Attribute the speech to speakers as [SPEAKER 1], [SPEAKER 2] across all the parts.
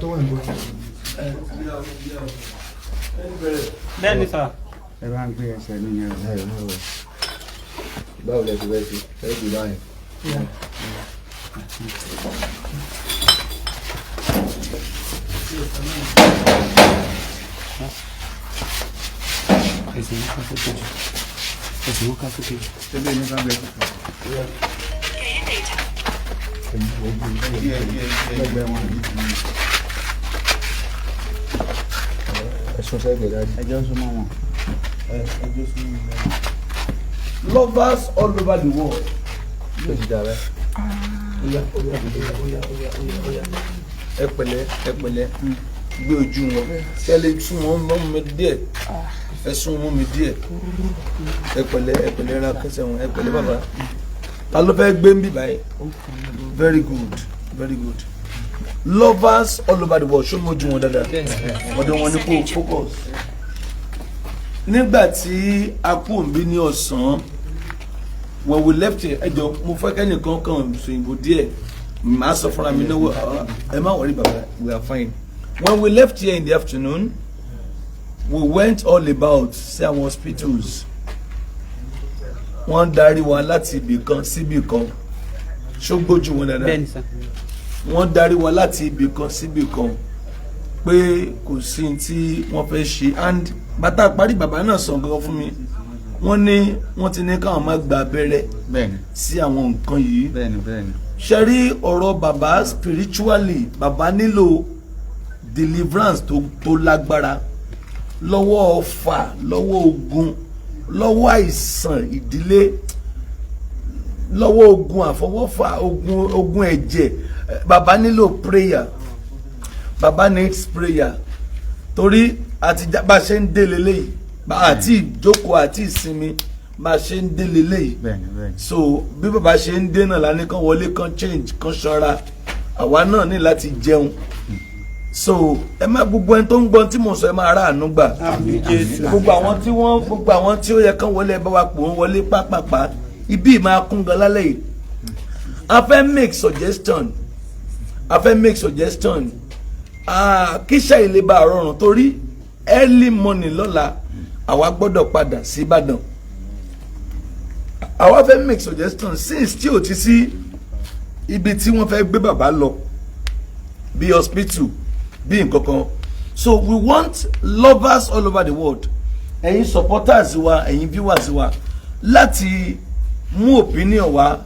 [SPEAKER 1] Tó wà ní
[SPEAKER 2] Bẹ́ẹ̀ni sà.
[SPEAKER 3] Ẹ bá ń gbé ẹsẹ̀ mi yẹn.
[SPEAKER 4] Báwo lẹ ti fẹ́ ṣe ẹ jù báyìí?
[SPEAKER 2] Ẹsẹ̀ wọn ká sókè jù. Ẹsẹ̀ wọn ká sókè jù.
[SPEAKER 3] Ṣébí ní ká gbé lẹ́gbẹ̀ẹ́ wọn.
[SPEAKER 4] Ẹ sún sẹ́gbẹ̀ẹ́ dájú.
[SPEAKER 3] Ẹjọ́ súnmọ́ wọn.
[SPEAKER 5] Lovers all over the world.
[SPEAKER 4] Yóò ti dà bẹ́ẹ̀.
[SPEAKER 5] Oya, oya, oya, oya, oya, oya, oya. Ẹ pẹ̀lẹ́, ẹ pẹ̀lẹ́. Gbé ojú wọn. Ṣé lè sún wọn mọ́ mi díẹ̀? Ẹ sún mọ́ mi díẹ̀. Ẹ pẹ̀lẹ́, ẹ pẹ̀lẹ́, ra kẹsẹ̀ wọn. Ẹ pẹ̀lẹ́, bàbá. Ta ló fẹ́ gbé ń bì báyìí? Very good, very good. Lovers all over the world, ṣó mojú wọn dáadáa? Ọ̀dọ̀ wọn ni kò focus. Nígbà tí a kú òǹbí ní ọ̀sán, when we left here, ẹ jọ, mo fẹ́ kẹ́nìkan kan sòyìnbó díẹ̀, màá sọ fúnra mi náwó. Ẹ má worry, bàbá, we are fine. When we left here in the afternoon, we went all about sí àwọn hospitals. Wọ́n darí wa láti ibì kan síbì kan. Ṣó gbójú wọn dáadáa?
[SPEAKER 2] Bẹ́ẹ̀ni sà.
[SPEAKER 5] Wọ́n darí wa láti ibì kan síbì kan pé kò sí ní tí wọ́n fẹ́ ṣe. And bàtà parí, bàbá náà sọ nǹkan fún mi. Wọ́n ní wọ́n ti ní káwọn má gba abẹ́rẹ́ sí àwọn nǹkan yìí.
[SPEAKER 3] bẹ́ẹ̀ni bẹ́ẹ̀ni.
[SPEAKER 5] Ṣe rí ọ̀rọ̀ bàbá, spiritually, bàbá nílò deliverance tó lágbára lọ́wọ́ ọfà, lọ́wọ́ ogun, lọ́wọ́ àìsàn ìdílé, lọ́wọ́ ogun àfọwọ́fà, ogun ẹ̀jẹ̀. Bàbá nílò prayer. Bàbá needs prayer torí àti bá a ṣe ń délé léyìí, bá àti ìjókòó àti ìsinmi, bá a ṣe ń délé léyìí.
[SPEAKER 3] bẹ́ẹ̀ni bẹ́ẹ̀ni.
[SPEAKER 5] So bí bàbá ṣe ń dé náà lánìí, kan wọlé, kan change, kan ṣanra. Àwa náà ní láti jẹun. So ẹ má, gbogbo ẹni tó ń gbọ́n tí mò ń sọ, ẹ máa ráàánú gbà. Gbogbo àwọn tí wọ́n, gbogbo àwọn tí ó yẹ kán wọlé, ẹ bá wa pò ń wọlé pápápá. Ibi máa kún gan lálẹ́ yìí. A fẹ́ make suggestion, a fẹ́ make suggestion. Ah, kíṣà ilé bá rọrùn torí early morning lọ́la, àwa gbọ́dọ̀ padà sí Ìbàdàn. Àwa fẹ́ make suggestion, since tí ò ti sí ibi tí wọ́n fẹ́ gbé bàbá lọ, bí hospital, bí nǹkan kan. So we want lovers all over the world, ẹ̀yin supporters wa, ẹ̀yin viewers wa, láti mú opinion wa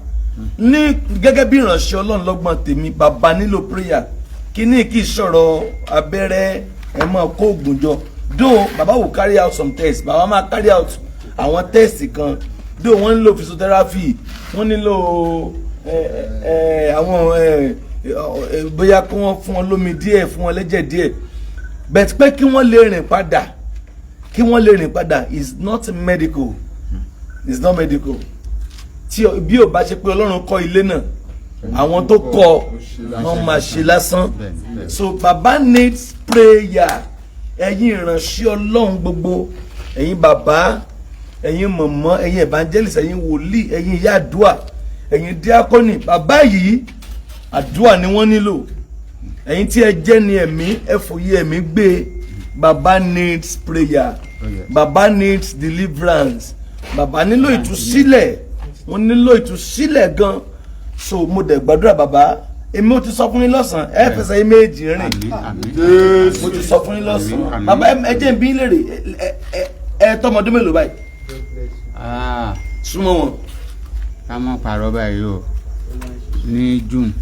[SPEAKER 5] ní gẹ́gẹ́ bí ìránṣẹ́ Ọlọ́run. Lọ́gbọ̀n tèmi, bàbá nílò prayer. Kíní kì í sọ̀rọ̀ abẹ́rẹ́, ẹ máa kó oògùn jọ. Though bàbá will carry out some tests, bàbá máa carry out àwọn test kan. Though wọ́n nílò physiotherapy, wọ́n nílò àwọn bóyá kí wọ́n fún wọn lómi díẹ̀, fún wọn lẹ́jẹ̀ díẹ̀, but pé kí wọ́n lè rìn padà, kí wọ́n lè rìn padà is not medical, is not medical. Tí bí ò bá ṣe pé Ọlọ́run kọ́ ilé náà, àwọn tó kọ́ wọ́n máa ṣe lásán. So baba needs prayer. Ẹ̀yin ìránṣẹ́ Ọlọ́run gbogbo, ẹ̀yin bàbá, ẹ̀yin mọ̀mọ́, ẹ̀yin evangelist, ẹ̀yin wòlíì, ẹ̀yin ìyá àdúà, ẹ̀yin díákọ́nì, bàbá yìí, àdúà ni wọ́n nílò. Ẹ̀yin tí ẹ jẹ́ ní ẹ̀mí, ẹ fòye ẹ̀mí gbé. Baba needs prayer. Baba needs deliverance. Baba nílò ìtúsílẹ̀, wọ́n nílò ìtúsílẹ̀ gan. So mo dẹ̀ gbàdúrà, bàbá, èmi ò ti sọ fún yín lọ́sàn-án, ẹ fẹsẹ̀ yín méjì rìn.
[SPEAKER 3] Àmín, àmín.
[SPEAKER 5] Mo ti sọ fún yín lọ́sàn-án.
[SPEAKER 3] Àmín.
[SPEAKER 5] Bàbá, ẹ jẹ́ n bí léèrè, ẹ tọmọdún mélòó báyìí?
[SPEAKER 3] Ah,
[SPEAKER 5] Súnmọ́ wọn.
[SPEAKER 3] Ká mọ̀ pàrọ̀ báyìí o, ní June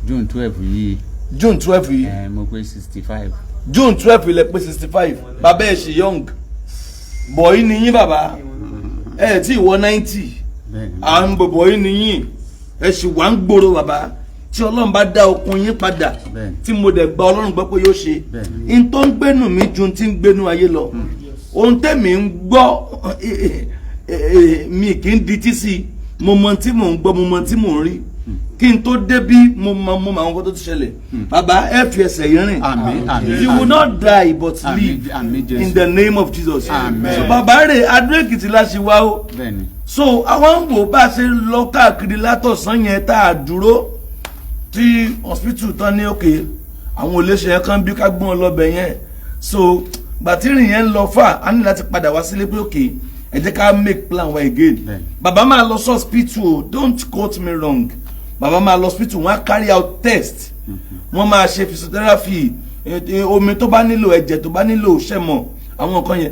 [SPEAKER 3] 12 yìí.
[SPEAKER 5] June 12 yìí.
[SPEAKER 3] Ẹ mo pé 65.
[SPEAKER 5] June 12 ilẹ̀ pé 65. Bàbá, ẹ̀ ṣì young boy ni yín. Bàbá, ẹ tí ì wọ 90.
[SPEAKER 3] Bẹ́ẹ̀ni.
[SPEAKER 5] À ń bọ̀ boy ni yín, ẹ sì wà ń gbòòrò. Bàbá, tí Ọlọ́run bá dá okun yín padà, tí mo dẹ̀ gba Ọlọ́run gbọ́ pé yóò ṣe, n tó ń gbénu mi ju ti ń gbénu ayé lọ. Ohun tẹ̀mí ń gbọ́, mi kì í dití sí i. Mo mọ tí mò ń gbọ́, mo mọ tí mò ń rí. Kí n tó débí, mo mọ àwọn nǹkan tó ti ṣẹlẹ̀. Bàbá, ẹ fi ẹsẹ̀ yín rìn.
[SPEAKER 3] Àmín, àmín.
[SPEAKER 5] You will not die but
[SPEAKER 3] Àmín,
[SPEAKER 5] live
[SPEAKER 3] àmín Jésù.
[SPEAKER 5] in the name of Jesus.
[SPEAKER 3] Amen.
[SPEAKER 5] So bàbá rẹ̀, Adó Èkìtì la ṣe wá o. So àwọn ń wò bá a ṣe lọ káàkiri látọ̀sán yẹn tá a dúró tí hospital tán ní òkè. Àwọn olóṣè yẹn kan bí ká gbọ́n lọ́bẹ̀ yẹn. So gbàtírìn yẹn ń lọ fà, á ní láti padà wá sílé pé okay, ẹ jẹ́ ká make plan wa again. Bàbá máa lọ sí hospital o, don't quote me wrong. Bàbá máa lọ hospital, wọ́n á carry out test, wọ́n máa ṣe physiotherapy, omi tó bá nílò, ẹ̀jẹ̀ tó bá nílò, ṣẹ̀mọ̀ àwọn nǹkan yẹn.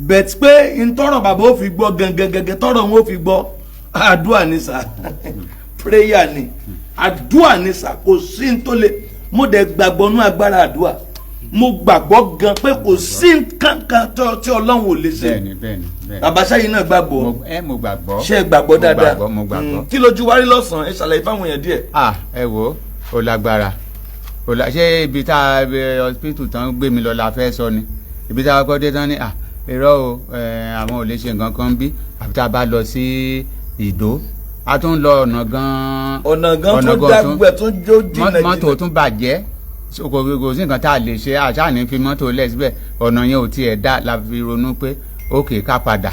[SPEAKER 5] But pé ntọ́rọ̀ bàbá ó fi gbọ́ gangan gangan, tọ́rọ̀ wọn ó fi gbọ́, àdúrà ni sà, prayer ni, àdúrà ni sà. Kò sí n tó le. Mo dẹ̀ gbàgbọ́ nú agbára àdúrà. Mo gbàgbọ́ gan pé kò sí nǹkan kan tí Ọlọ́run ò lè ṣe.
[SPEAKER 3] Bẹ́ẹ̀ni, bẹ́ẹ̀ni, bẹ́ẹ̀ni.
[SPEAKER 5] Bàbá, sẹ́yìn náà gbàgbọ́?
[SPEAKER 3] Mo gbàgbọ́.
[SPEAKER 5] Ṣé ẹ gbàgbọ́ dáadáa?
[SPEAKER 3] Mo gbàgbọ́, mo gbàgbọ́.
[SPEAKER 5] Kí lójú wárí lọ́sàn-án? Ẹ ṣàlàyé fáwọn èèyàn díẹ̀.
[SPEAKER 3] Ah, ẹ wo, ó lágbára, ó la. Ṣé ibi tá a hospital tán gbé mi lọ la fẹ́ sọ ni? Ibi tá a kọ́ dé tán ni, ah, irọ́ o, àwọn ò lè ṣe nǹkan kan bí àbí tá a bá lọ sí Ìdó, a tún lọ ọ̀nà gan-an.
[SPEAKER 5] Ọ̀nà gan tó dágbẹ̀ tó jó jìnnà.
[SPEAKER 3] Mọ́tò tún bàjẹ́. So, kò sí nǹkan tá a lè ṣe, àṣà ní fi mọ́tò lẹ̀ síbẹ̀. Ọ̀nà yẹn ò tiẹ̀ dá la fi ronú pé ókè, ká padà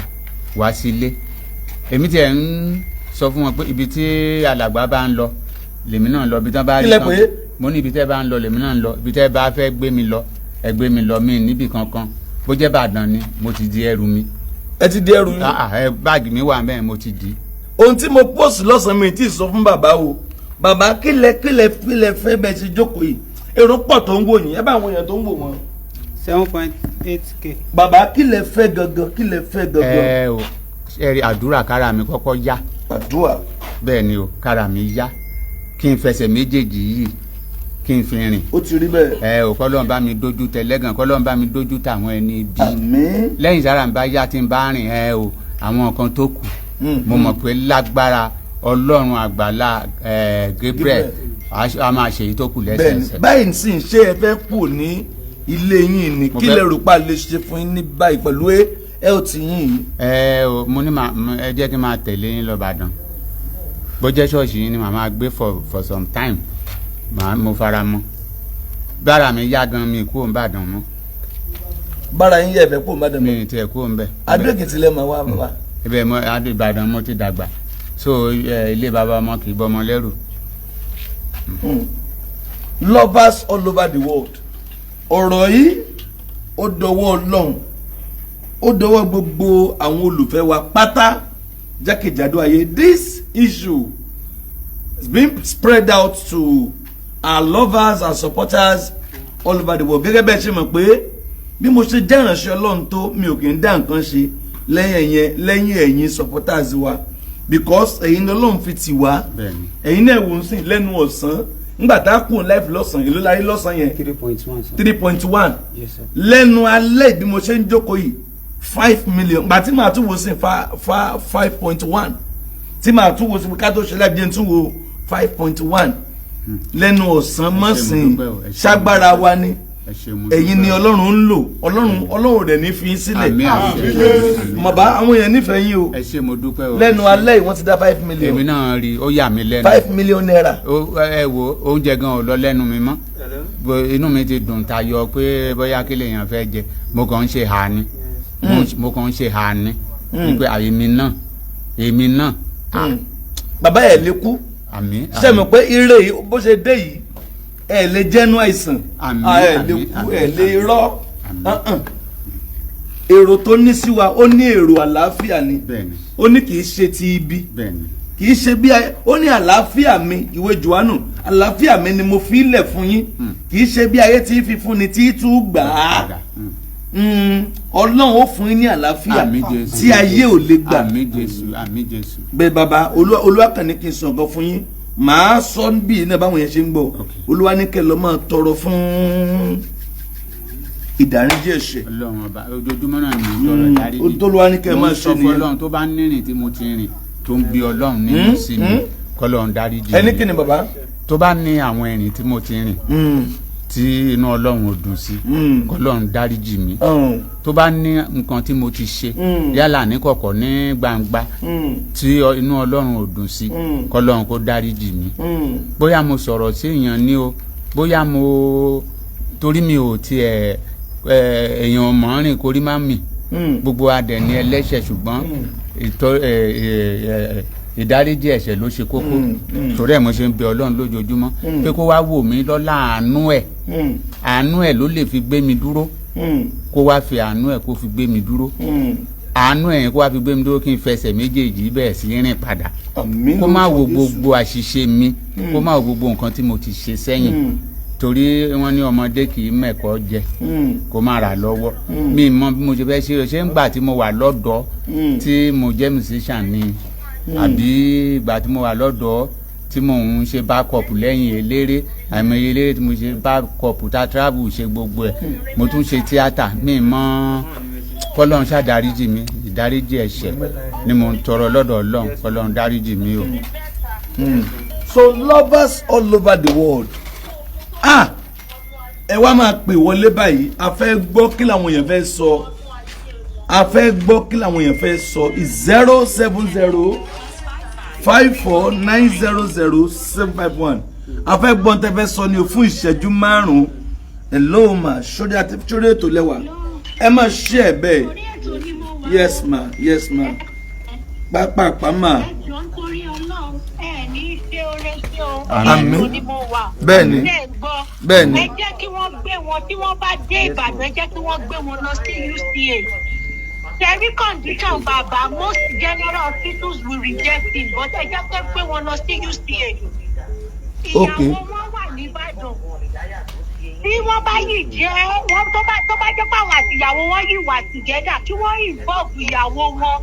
[SPEAKER 3] wá sílé. Èmi tiẹ̀ ń sọ fún wọn pé ibi tí alàgbà bá ń lọ lèmi náà lọ, ibi tí wọ́n bá
[SPEAKER 5] Kí
[SPEAKER 3] rí
[SPEAKER 5] lẹ
[SPEAKER 3] kan.
[SPEAKER 5] pè é?
[SPEAKER 3] Mo ní ibi tẹ́ bá ń lọ lèmi náà ń lọ. Ibi tẹ́ bá fẹ́ gbé mi lọ, ẹ gbé mi lọ. Mí níbì kankan, bó jẹ́ Ìbàdàn ni, mo ti di ẹrù mi.
[SPEAKER 5] Ẹ ti di ẹrù yín?
[SPEAKER 3] Ah, ah, ẹ báàgì mi wà bẹ́ẹ̀, mo ti di.
[SPEAKER 5] Ohun tí mo post lọ́sàn-án, mi tí ì sọ fún bàbá o. Bàbá, kílẹ̀ kílẹ̀ kílẹ̀ fẹ́ bẹ́ẹ̀ ṣe jókòó yìí? Èrò pọ̀ tó ń wò yín. Ẹ bá àwọn èèyàn tó ń wò wọ́n.
[SPEAKER 2] 7.8K.
[SPEAKER 5] Bàbá, kílẹ̀ fẹ́ gangan? Kílẹ̀ fẹ́ gangan?
[SPEAKER 3] Ẹ o, ẹ rí, àdúrà, kára mi kọ́kọ́ yá.
[SPEAKER 5] Àdúrà.
[SPEAKER 3] Bẹ́ẹ̀ ni o, kára mi yá, kí n fẹsẹ̀ méjèèjì yìí kí n fi rìn.
[SPEAKER 5] Ó ti rí bẹ́ẹ̀.
[SPEAKER 3] Ẹ ò, kọ́lọ́n bá mi dójú tẹ lẹ́gàn, kọ́lọ́n bá mi dójú tàwọn ẹni bí.
[SPEAKER 5] Àmín.
[SPEAKER 3] Lẹ́yìn sára mi bá yá, tí n bá rìn, ẹ o, àwọn nǹkan tó kù, mo mọ̀ pé lágbára Ọlọ́run, àgbàlá Gabriel a máa ṣe èyí tó kù
[SPEAKER 5] Bẹ́ẹ̀ni.
[SPEAKER 3] lẹ́sẹẹsẹ.
[SPEAKER 5] Báyìí sì ń ṣe, ẹ fẹ́ kù ní ilé yín ni?
[SPEAKER 3] Mo
[SPEAKER 5] Kí lẹ rò pa lè ṣe fún yín ní báyìí pẹ̀lú ẹ ò tí yín yìí?
[SPEAKER 3] Ẹ o, mo ní ẹ jẹ́ kí n máa tẹ̀lé yín lọ Ìbàdàn. Bó jẹ́ ṣọ́ọ̀ṣì yín ni màá máa gbé for some time, màá mo fara mọ́. Bára mi yá gan, mi kúrò ní Ìbàdàn mọ́.
[SPEAKER 5] Bára yín yẹ, ẹ fẹ́ kó má dẹ̀ mọ́?
[SPEAKER 3] Mi ì tiẹ̀ kúrò ń bẹ̀.
[SPEAKER 5] Adó Èkìtì lẹ́ máa wá, bàbá?
[SPEAKER 3] Ibẹ̀ mo, Adó Ìbàdàn mo ti dàgbà. So ilé bàbá ọmọ kì í bọ́mọ lẹ́rù.
[SPEAKER 5] Lovers all over the world, ọ̀rọ̀ yìí ó dọwọ́ Ọlọ́run, ó dọwọ́ gbogbo àwọn olùfẹ́ wa pátá jákèjádò ayé. This issue is being spread out to our lovers and supporters all over the world. Gẹ́gẹ́ bẹ́ẹ̀ ṣe mọ̀ pé bí mo ṣe jẹ́ ìránṣẹ́ Ọlọ́run tó, mi ò kì í dá nǹkan ṣe lẹ́yìn ẹ̀yẹn, lẹ́yìn ẹ̀yin supporters wa, because ẹ̀yin ni Ọlọ́run fi tì wá. Ẹ̀yin náà wò ó sìn lẹ́nu ọ̀sán, ńgbà tá a kù live lọ́sàn-án, èló la rí lọ́sàn yẹn?
[SPEAKER 2] 3.1, sir.
[SPEAKER 5] 3.1.
[SPEAKER 2] Yes, sir.
[SPEAKER 5] Lẹ́nu alẹ́ bí mo ṣe ń jókòó yìí, 5 million. Gbà tí màá tún wò sí fa 5.1, tí màá tún wò sí ká tó ṣe láì jẹ́ tún wò 5.1 lẹ́nu ọ̀sán mọ́sìn.
[SPEAKER 3] Mo dúpẹ́ o, ẹ ṣé, mo
[SPEAKER 5] Ṣágbára
[SPEAKER 3] dúpẹ́.
[SPEAKER 5] wa ni.
[SPEAKER 3] Ẹ ṣé, mo
[SPEAKER 5] Ẹ̀yin ni
[SPEAKER 3] dúpẹ́ o.
[SPEAKER 5] Ọlọ́run ń lò. Ọlọ́run, Ọlọ́run rẹ̀ ní fi í sílẹ̀.
[SPEAKER 3] Àmín, àmín, àmín.
[SPEAKER 5] Mọ̀bá àwọn èèyàn nífẹ̀ẹ́ yín o.
[SPEAKER 3] Ẹ ṣé, mo dúpẹ́ o.
[SPEAKER 5] Lẹ́nu alẹ́ yìí, wọ́n ti dá five
[SPEAKER 3] Èmi
[SPEAKER 5] million
[SPEAKER 3] náà rí, ó yà mí lẹ́nu.
[SPEAKER 5] ₦5 million.
[SPEAKER 3] Ẹ wo, oúnjẹ gan ò lọ lẹ́nu mi mọ́. Inú mi ti dùn tayọ pé bóyá kí lèèyàn fẹ́ jẹ. Mo kàn ń ṣe hà ni, mo kàn ń ṣe hà ni wípé èmi náà, èmi náà.
[SPEAKER 5] Bàbá, ẹ̀ lè kú.
[SPEAKER 3] Àmín.
[SPEAKER 5] Ṣé mọ̀ pé ire yìí, bó ṣe dé yìí, ẹ lè jẹ́nu àìsàn.
[SPEAKER 3] Àmín,
[SPEAKER 5] Ah, ẹ lè
[SPEAKER 3] àmín,
[SPEAKER 5] kú.
[SPEAKER 3] àmín,
[SPEAKER 5] Ẹ lè
[SPEAKER 3] àmín.
[SPEAKER 5] rọ́.
[SPEAKER 3] Àmín.
[SPEAKER 5] Uh-uh. Èrò tó ní sí wa, ó ní èrò àlàáfíà ni. Ó ní kì í ṣe ti ibi, kì í ṣe bí ó ní àlàáfíà mi, ìwé Jòhánù, àlàáfíà mi ni mo fi lẹ̀ fún yín, kì í ṣe bí ayé tí fi fún ni tí tú gbà á.
[SPEAKER 3] Padà.
[SPEAKER 5] Ọlọ́run ó fún yín ní àlàáfíà
[SPEAKER 3] Àmín Jésù.
[SPEAKER 5] tí ayé ò lè gbà.
[SPEAKER 3] Àmín Jésù, àmín Jésù.
[SPEAKER 5] Bẹ́ẹ̀ bàbá, Olúwa kàn ní kí n sọ nǹkan fún yín, màá sọ bí iná báwọn yẹn ṣe ń gbọ́. Olúwa ní kẹ́ lọ́ máa tọrọ fún ìdáríjì ẹ̀ṣẹ̀.
[SPEAKER 3] Ọlọ́run ọba, ojoojúmọ́ náà ni mo ń tọrọ ìdáríjì.
[SPEAKER 5] Ó tÓlúwa ní kẹ́ ẹ
[SPEAKER 3] Mo
[SPEAKER 5] máa
[SPEAKER 3] ń
[SPEAKER 5] ṣe
[SPEAKER 3] sọ
[SPEAKER 5] nìyẹn.
[SPEAKER 3] fọ́lọ́run, tó bá nírìn tí mo ti rìn tó ń bí Ọlọ́run nínú sí mi, kọ́lọ́run dáríjì
[SPEAKER 5] Ẹni
[SPEAKER 3] mi.
[SPEAKER 5] kí ni, bàbá?
[SPEAKER 3] Tó bá ní àwọn ìrìn tí mo ti rìn tí inú Ọlọ́run ò dùn sí, kọ́lọ́run dáríjì mi. Tó bá ní nǹkan tí mo ti ṣe, yálà ní kọ̀kọ̀, ní gbangba, tí inú Ọlọ́run ò dùn sí, kọ́lọ́run kó dáríjì mi. Bóyá mo sọ̀rọ̀ sí èèyàn ní o, bóyá mo torí mi ò tiẹ̀ ẹ, èèyàn mọ̀ọ́rìn kórí má mì. Gbogbo adẹ̀ ní ẹlẹ́ṣẹ̀, ṣùgbọ́n ìtọ́ ẹ ẹ ẹ Ìdáríjì ẹ̀ṣẹ̀ ló ṣe kókó. Torí ẹ̀ mo ṣe ń bẹ Ọlọ́run lójoojúmọ́ pé kó wá wò mí lọ́lá àánú ẹ̀. Àánú ẹ̀ ló lè fi gbé mi dúró. Kó wá fi àánú ẹ̀ kó fi gbé mi dúró. Àánú ẹ̀ kó wá fi gbé mi dúró kí n fẹsẹ̀ méjèèjì bẹ̀rẹ̀ sí rìn padà.
[SPEAKER 5] Àmín.
[SPEAKER 3] Kó má wo
[SPEAKER 5] Lórúkọ Jésù.
[SPEAKER 3] gbogbo àṣìṣe mi, kó má wo gbogbo nǹkan tí mo ti ṣe sẹ́yìn, torí wọ́n ní ọmọdé kì í mẹ̀kọ́ jẹ kó má ra lọ́wọ́. Mi mọ bí mo ṣe fẹ́ ṣe ṣé ń gbà tí mo wà lọ́dọ̀ọ́ tí mo jẹ́ musician ni, àbí ìgbà tí mo wà lọ́dọ̀ọ́ tí mo ń ṣe backup lẹ́yìn eléré. Àìmọye eléré tí mo ṣe backup, ta travel, ṣe gbogbo ẹ̀, mo tún ṣe tíátà. Mi mọ. Kọ́lọ́run ṣàdáríjì mi. Ìdáríjì ẹ̀ṣẹ̀ ni mo ń tọrọ lọ́dọ̀ Ọlọ́run. Kọ́lọ́run dáríjì mi o.
[SPEAKER 5] So lovers all over the world, ah, ẹ wá máa pè wọlé báyìí. A fẹ́ gbọ́ kí làwọn èèyàn fẹ́ sọ. A fẹ́ gbọ́ kí làwọn èèyàn fẹ́ sọ. 07054900751. A fẹ́ gbọ́ tẹ́ fẹ́ sọ ni o, fún ìṣẹ́jú 5. Hello ma, sórí àti sórí ètò lẹ́wà. Ẹ máa ṣe ẹ bẹ́ẹ̀.
[SPEAKER 1] Orí ètò ni mo wà.
[SPEAKER 5] Yes ma, yes ma, pápápá ma.
[SPEAKER 1] Ẹ jọ̀ọ́, nítorí Ọlọ́run, ẹ ní í ṣe oore sí o.
[SPEAKER 5] Àmín.
[SPEAKER 1] Ètò ni mo wà.
[SPEAKER 5] Bẹ́ẹ̀ni.
[SPEAKER 1] Ṣé ẹ gbọ́?
[SPEAKER 5] Bẹ́ẹ̀ni.
[SPEAKER 1] Ẹ jẹ́ kí wọ́n gbé wọn. Tí wọ́n bá dé Ìbàdàn, ẹ jẹ́ kí wọ́n gbé wọn lọ sí UCH. Terry condition bàbá, most general hospitals will reject him, but ẹ jẹ́ kí wọ́n gbé wọn lọ sí UCH.
[SPEAKER 5] Okay.
[SPEAKER 1] Ìyàwó wọn wà nìbàdàn. Tí wọ́n bá yìí jẹ́ wọ́n, tó bá jẹ́ pé àwọn àtìyàwó wọn yìí wà together, kí wọ́n involve ìyàwó wọn,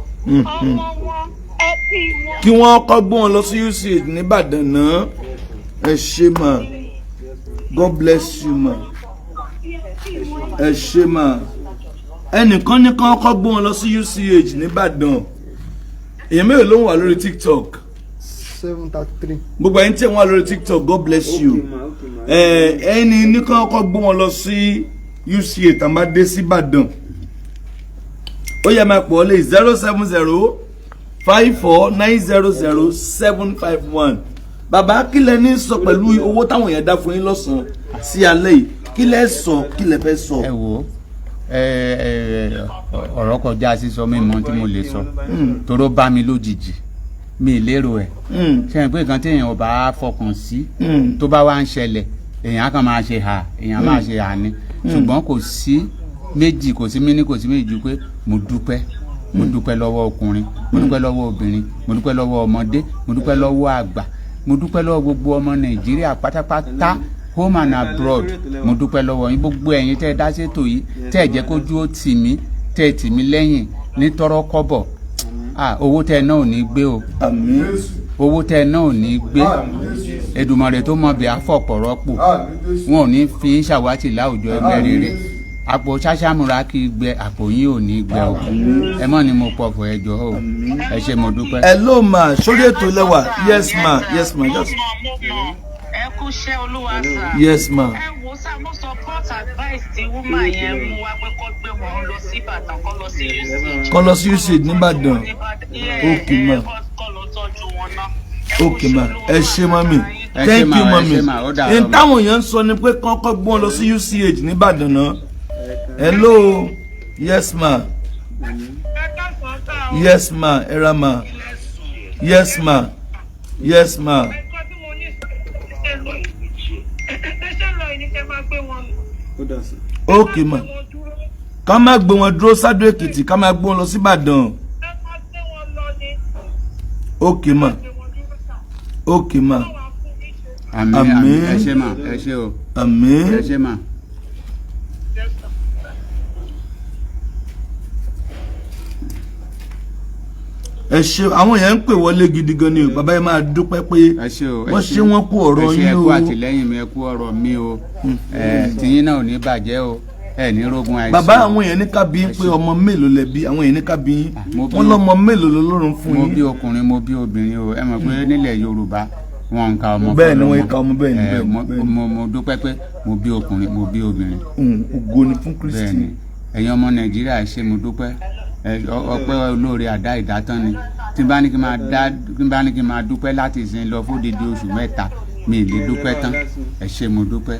[SPEAKER 1] ọmọ wọn, ẹbí wọn.
[SPEAKER 5] Kí wọ́n kọ́ gbé wọn lọ sí UCH nìbàdàn náà. Ẹ ṣé mà, God bless you ma, ẹ ṣé mà. Ẹnìkan ní kán kọ́ gbé wọn lọ sí UCH nìbàdàn. Èèyàn mélòó ló ń wà lórí TikTok?
[SPEAKER 4] 733.
[SPEAKER 5] Gbogbo ẹ̀yin tí ẹ̀ ń wà lórí TikTok, God bless you. Ẹ ẹni ní kán kọ́ gbé wọn lọ sí UCH tàbá dé sí Ìbàdàn. Ó yẹ máa pọ̀ lé 07054900751. Bàbá, kí lẹ ní sọ pẹ̀lú owó táwọn èèyàn dá fún yín lọ́sàn-án sí alẹ́ yìí? Kí lẹ sọ? Kí lẹ fẹ́ sọ?
[SPEAKER 3] Ẹ wo, ẹ ẹ ọ̀rọ̀ kọjá sísọ. Mi mọ tí mo lè sọ, toró bá mi lójijì, mi ì lérò ẹ̀. Ṣe é pé nǹkan tí èèyàn ò bá fọkàn sí, tó bá wá ń ṣẹlẹ̀, èèyàn á kàn máa ṣe hà, èèyàn máa ṣe hà ni. Ṣùgbọ́n kò sí méjì, kò sí míní, kò sí méjì ju pé mo dúpẹ́. Mo dúpẹ́ lọ́wọ́ ọkùnrin, mo dúpẹ́ lọ́wọ́ obìnrin, mo dúpẹ́ lọ́wọ́ ọmọdé, mo dúpẹ́ lọ́wọ́ àgbà, mo dúpẹ́ lọ́wọ́ gbogbo ọmọ Nàìjíríà pátápátá, home and abroad. Mo dúpẹ́ lọ́wọ́ yín, gbogbo ẹ̀yin tẹ́ ẹ dá sétò yìí, tẹ́ ẹ jẹ́ kójú ó tì mí, tẹ́ ẹ tì mí lẹ́yìn ní tọ́rọ́ kọ́bọ̀. Ah, owó tẹ́ ẹ náà ò ní gbé o.
[SPEAKER 5] Àmín.
[SPEAKER 3] Owó tẹ́ ẹ náà ò ní gbé. Èdùmàrè tó mọ bí àfọ̀pọ̀ rọ́pò, wọn ò ní fi ń ṣàwátì láwùjọ ẹgbẹ́ rere. Àpò ṣáṣámúra kì í gbẹ, àpò yín ò ní gbẹ o. Ẹ mọ̀ ni mo pọ̀fọ̀, ẹ jọ̀ọ́ o. Ẹ ṣé, mo dúpẹ́.
[SPEAKER 5] Hello ma, sórí ètò lẹ́wà. Yes ma, yes ma, yes.
[SPEAKER 6] Mo mọ̀, ẹ kú iṣẹ́ Olúwa sà.
[SPEAKER 5] Yes ma.
[SPEAKER 6] Ẹ wo sá, mo support advice tí woman yẹn mú wá pé kó gbé wọn lọ sí Ìbàdàn, kó lọ sí UCH.
[SPEAKER 5] Kó lọ sí UCH nìbàdàn. Okay, ma.
[SPEAKER 6] Kó lọ tọ́jú wọn náà. Ẹ kú
[SPEAKER 5] Ok ma,
[SPEAKER 6] iṣẹ́ Olúwa.
[SPEAKER 5] Ẹ ṣé mummy.
[SPEAKER 3] Ẹ ṣé
[SPEAKER 5] Thank
[SPEAKER 3] ma,
[SPEAKER 5] you
[SPEAKER 3] ẹ
[SPEAKER 5] mummy.
[SPEAKER 3] ṣé ma, ó dàárọ̀
[SPEAKER 5] N
[SPEAKER 3] ma.
[SPEAKER 5] táwọn èèyàn ń sọ ni pé kọ́kọ́ gbọ́n lọ sí UCH nìbàdàn náà. Hello, yes ma, yes ma, ẹ ra ma, yes ma, yes ma.
[SPEAKER 6] Ẹ̀kọ́ tí mo ní ṣe lọ ṣe lọ yìí ni kẹ́ máa gbé wọn lọ.
[SPEAKER 5] Ok ma, ká má gbé wọn dúró sádó Èkìtì, ká má gbé wọn lọ sí Ìbàdàn.
[SPEAKER 6] Ẹ máa gbé wọn lọ ni.
[SPEAKER 5] Ok ma,
[SPEAKER 6] Gbé wọn dúró sà.
[SPEAKER 5] Ok ma.
[SPEAKER 6] Wọ́n wá fún mi ṣe.
[SPEAKER 3] Àmín.
[SPEAKER 5] Àmín.
[SPEAKER 3] Àmín, ẹ ṣé mà, ẹ ṣé o.
[SPEAKER 5] Àmín.
[SPEAKER 3] Ẹ ṣé mà.
[SPEAKER 6] Yes, sir.
[SPEAKER 5] Ẹ ṣe, àwọn èèyàn ń pè wọlé gidi gan ni o. Bàbá yẹn máa dúpẹ́ pé
[SPEAKER 3] Ẹ ṣé o, ẹ
[SPEAKER 5] wọ́n ṣe, wọ́n kú ọ̀rọ̀
[SPEAKER 3] ẹ ṣé,
[SPEAKER 5] yín
[SPEAKER 3] ẹ kú
[SPEAKER 5] o.
[SPEAKER 3] àtìlẹ́yìn mi, ẹ kú ọ̀rọ̀ mi o. Ẹ tìyín náà ò ní bàjẹ́ o, ẹ ní rógun àìsàn.
[SPEAKER 5] Bàbá, àwọn èèyàn ní ká bí yín pé ọmọ mélòó lẹ bí? Àwọn èèyàn ní ká bí yín.
[SPEAKER 3] Mo bí
[SPEAKER 5] wọ́n lọ́mọ mélòó lọ́lọ́run fún
[SPEAKER 3] Mo bí
[SPEAKER 5] yín?
[SPEAKER 3] ọkùnrin, mo bí obìnrin o. Ẹ mọ̀ pé nílẹ̀ Yorùbá, wọn ń ka ọmọ
[SPEAKER 5] Bẹ́ẹ̀ ni,
[SPEAKER 3] fọlọ́mọ.
[SPEAKER 5] wọ́n ń ka ọmọ, bẹ́ẹ̀ ni,
[SPEAKER 3] Ẹ,
[SPEAKER 5] bẹ́ẹ̀ ni, bẹ́ẹ̀ ni.
[SPEAKER 3] Mo dúpẹ́ pé mo bí ọkùnrin, mo bí obìnrin.
[SPEAKER 5] Ògo ni fún Kristi.
[SPEAKER 3] Bẹ́ẹ̀ ni. Ẹ̀yin ọmọ Nàìjíríà, ṣé mo dúpẹ́. Ọpẹ́ olóore àdá ìdátán ni. Tí n bá ní kí n máa dá, tí n bá ní kí n máa dúpẹ́ láti ìsìn lọ fún odidi oṣù 3, mi ì lè dúpẹ́ tán. Ẹ ṣé, mo dúpẹ́.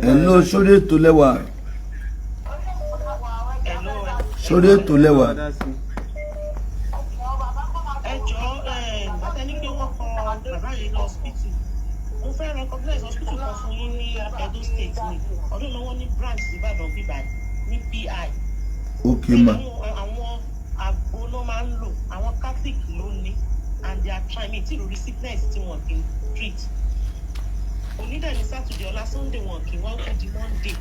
[SPEAKER 5] Hello, sórí ètò lẹ́wà, sórí ètò lẹ́wà.
[SPEAKER 6] Ẹ jọ̀ọ́. State ni. Ọdún náà, wọ́n ní branch Ìbàdàn bíbá ní PI.
[SPEAKER 5] Ok ma.
[SPEAKER 6] Àwọn àgbo ló máa ń lò, àwọn Catholic ló ní, and they are trying me tí lórí sickness tí wọn kì í treat. Onídàá ní Saturday, ọ̀la Sunday wọn kì í wọ́n tún di Monday.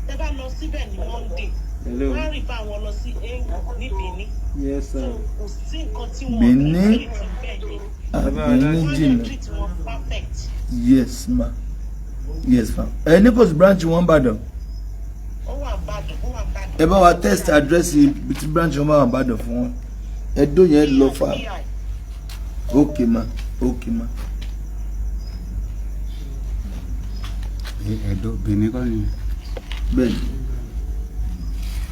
[SPEAKER 6] Tẹ́ bá lọ síbẹ̀ ní Monday,
[SPEAKER 4] Hello.
[SPEAKER 6] wọ́n á rí bá wọn lọ sí ewu ní Benin.
[SPEAKER 4] Yes,
[SPEAKER 6] So
[SPEAKER 4] sir.
[SPEAKER 6] kò sí nǹkan tí wọn kì í
[SPEAKER 5] Benin?
[SPEAKER 6] treat bẹ́ẹ̀ yẹn.
[SPEAKER 5] Benin
[SPEAKER 6] Wọ́n lè
[SPEAKER 5] jìnnà.
[SPEAKER 6] treat wọn perfect.
[SPEAKER 5] Yes ma, yes ma. Ẹ ní kò sí branch wọn Ìbàdàn?
[SPEAKER 6] Ó wà Ìbàdàn, ó wà Ìbàdàn.
[SPEAKER 5] Ẹ bá wa text address ibi tí branch wọn bá wà Ìbàdàn fún wọn. Ẹdó yẹn lọ fà.
[SPEAKER 6] PI.
[SPEAKER 5] Ok ma, ok ma.
[SPEAKER 3] Ẹ̀dọ́ Benin kọ́ ni.
[SPEAKER 5] Bẹ́ẹ̀ni,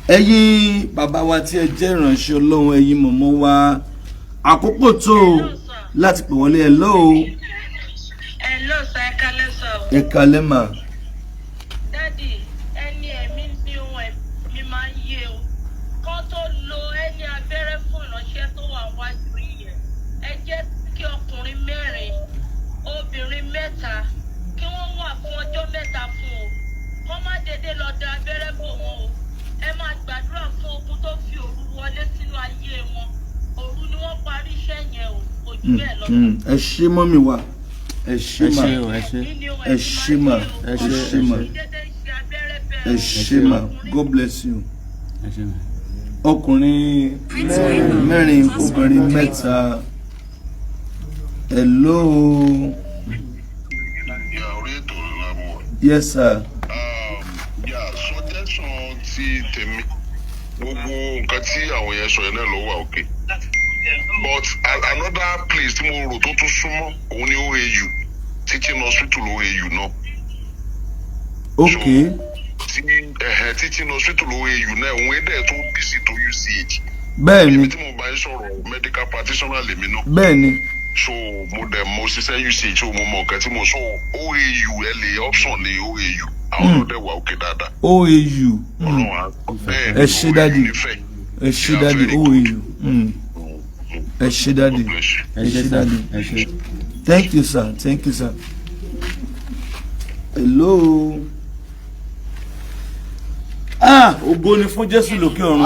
[SPEAKER 5] ẹ̀yin bàbá wa tí ẹ jẹ́ ìránṣẹ́ Ọlọ́run, ẹ̀yin mọ̀mọ́ wa, àkókò tó o láti pè wọlé. Ẹ lọ́wọ́.
[SPEAKER 1] Hello sir, ẹ kálẹ́ sir o.
[SPEAKER 5] Ẹ kalẹ́ mà.
[SPEAKER 1] Daddy, ẹni ẹ̀mí ní ohun ẹ̀mí máa ń yé o. Kán tó lo ẹni abẹ́rẹ́ fún ìránṣẹ́ tó wà wájú yìí yẹn, ẹ jẹ́ kí ọkùnrin mẹ́rin, obìnrin mẹ́ta, kí wọ́n wà fún ọjọ́ 3 fún o. Kán má dédé lọ da abẹ́rẹ́ bò wọ́n o. Ẹ máa gbàdúrà fún ogun tó fi òru wọlé sínú ayé wọn. Òru ni wọ́n parí iṣẹ́ yẹn o. Kò jù bẹ́ẹ̀ lọ.
[SPEAKER 5] Ẹ ṣé mummy wa, ẹ ṣé mà.
[SPEAKER 3] Ẹ ṣé o, ẹ ṣé.
[SPEAKER 5] Ẹ ṣé mà.
[SPEAKER 3] Ẹ
[SPEAKER 5] Ẹ
[SPEAKER 3] ṣé,
[SPEAKER 5] ṣé mà.
[SPEAKER 3] ẹ ṣé.
[SPEAKER 5] Ẹ ṣé mà, God bless you.
[SPEAKER 3] Ẹ ṣé mà.
[SPEAKER 5] Ọkùnrin mẹ́rin, obìnrin mẹ́ta. Hello.
[SPEAKER 7] Yeah, orí ètò ńlá mo wà.
[SPEAKER 5] Yes sir.
[SPEAKER 7] Yeah, suggestion ti tèmi, gbogbo nǹkan tí àwọn yẹn sọ yẹn náà ló wà òkè, but another place tí mo rò tó tún súnmọ́ òun ni OAU, teaching hospital OAU náà. Tí ẹ̀hẹ̀ teaching hospital OAU náà, òun ẹ̀dẹ̀ tó busy tó UCH. Ibi tí mo bá ń sọ̀rọ̀, medical practitioner lèmi náà. So mo dẹ̀ mo ṣiṣẹ́ UCH, so mo mọ nǹkan tí mo sọ. OAU, ẹ lè option ní OAU, àwọn náà dẹ̀ wà òkè dáadáa.
[SPEAKER 5] OAU.
[SPEAKER 7] Ọlọ́run á bẹ́ẹ̀.
[SPEAKER 5] Ẹ ṣé, daddy.
[SPEAKER 7] Nífẹ̀ẹ́.
[SPEAKER 5] Ẹ ṣé daddy, OAU. Ẹ ṣé daddy.
[SPEAKER 7] God bless you.
[SPEAKER 3] Ẹ
[SPEAKER 5] Ẹ
[SPEAKER 3] ṣé
[SPEAKER 5] ṣé
[SPEAKER 3] sir.
[SPEAKER 5] daddy.
[SPEAKER 3] Ẹ ṣé.
[SPEAKER 5] Thank you sir, thank you sir. Hello. Ah, ògo ni fún Jésù lókè ọ̀run.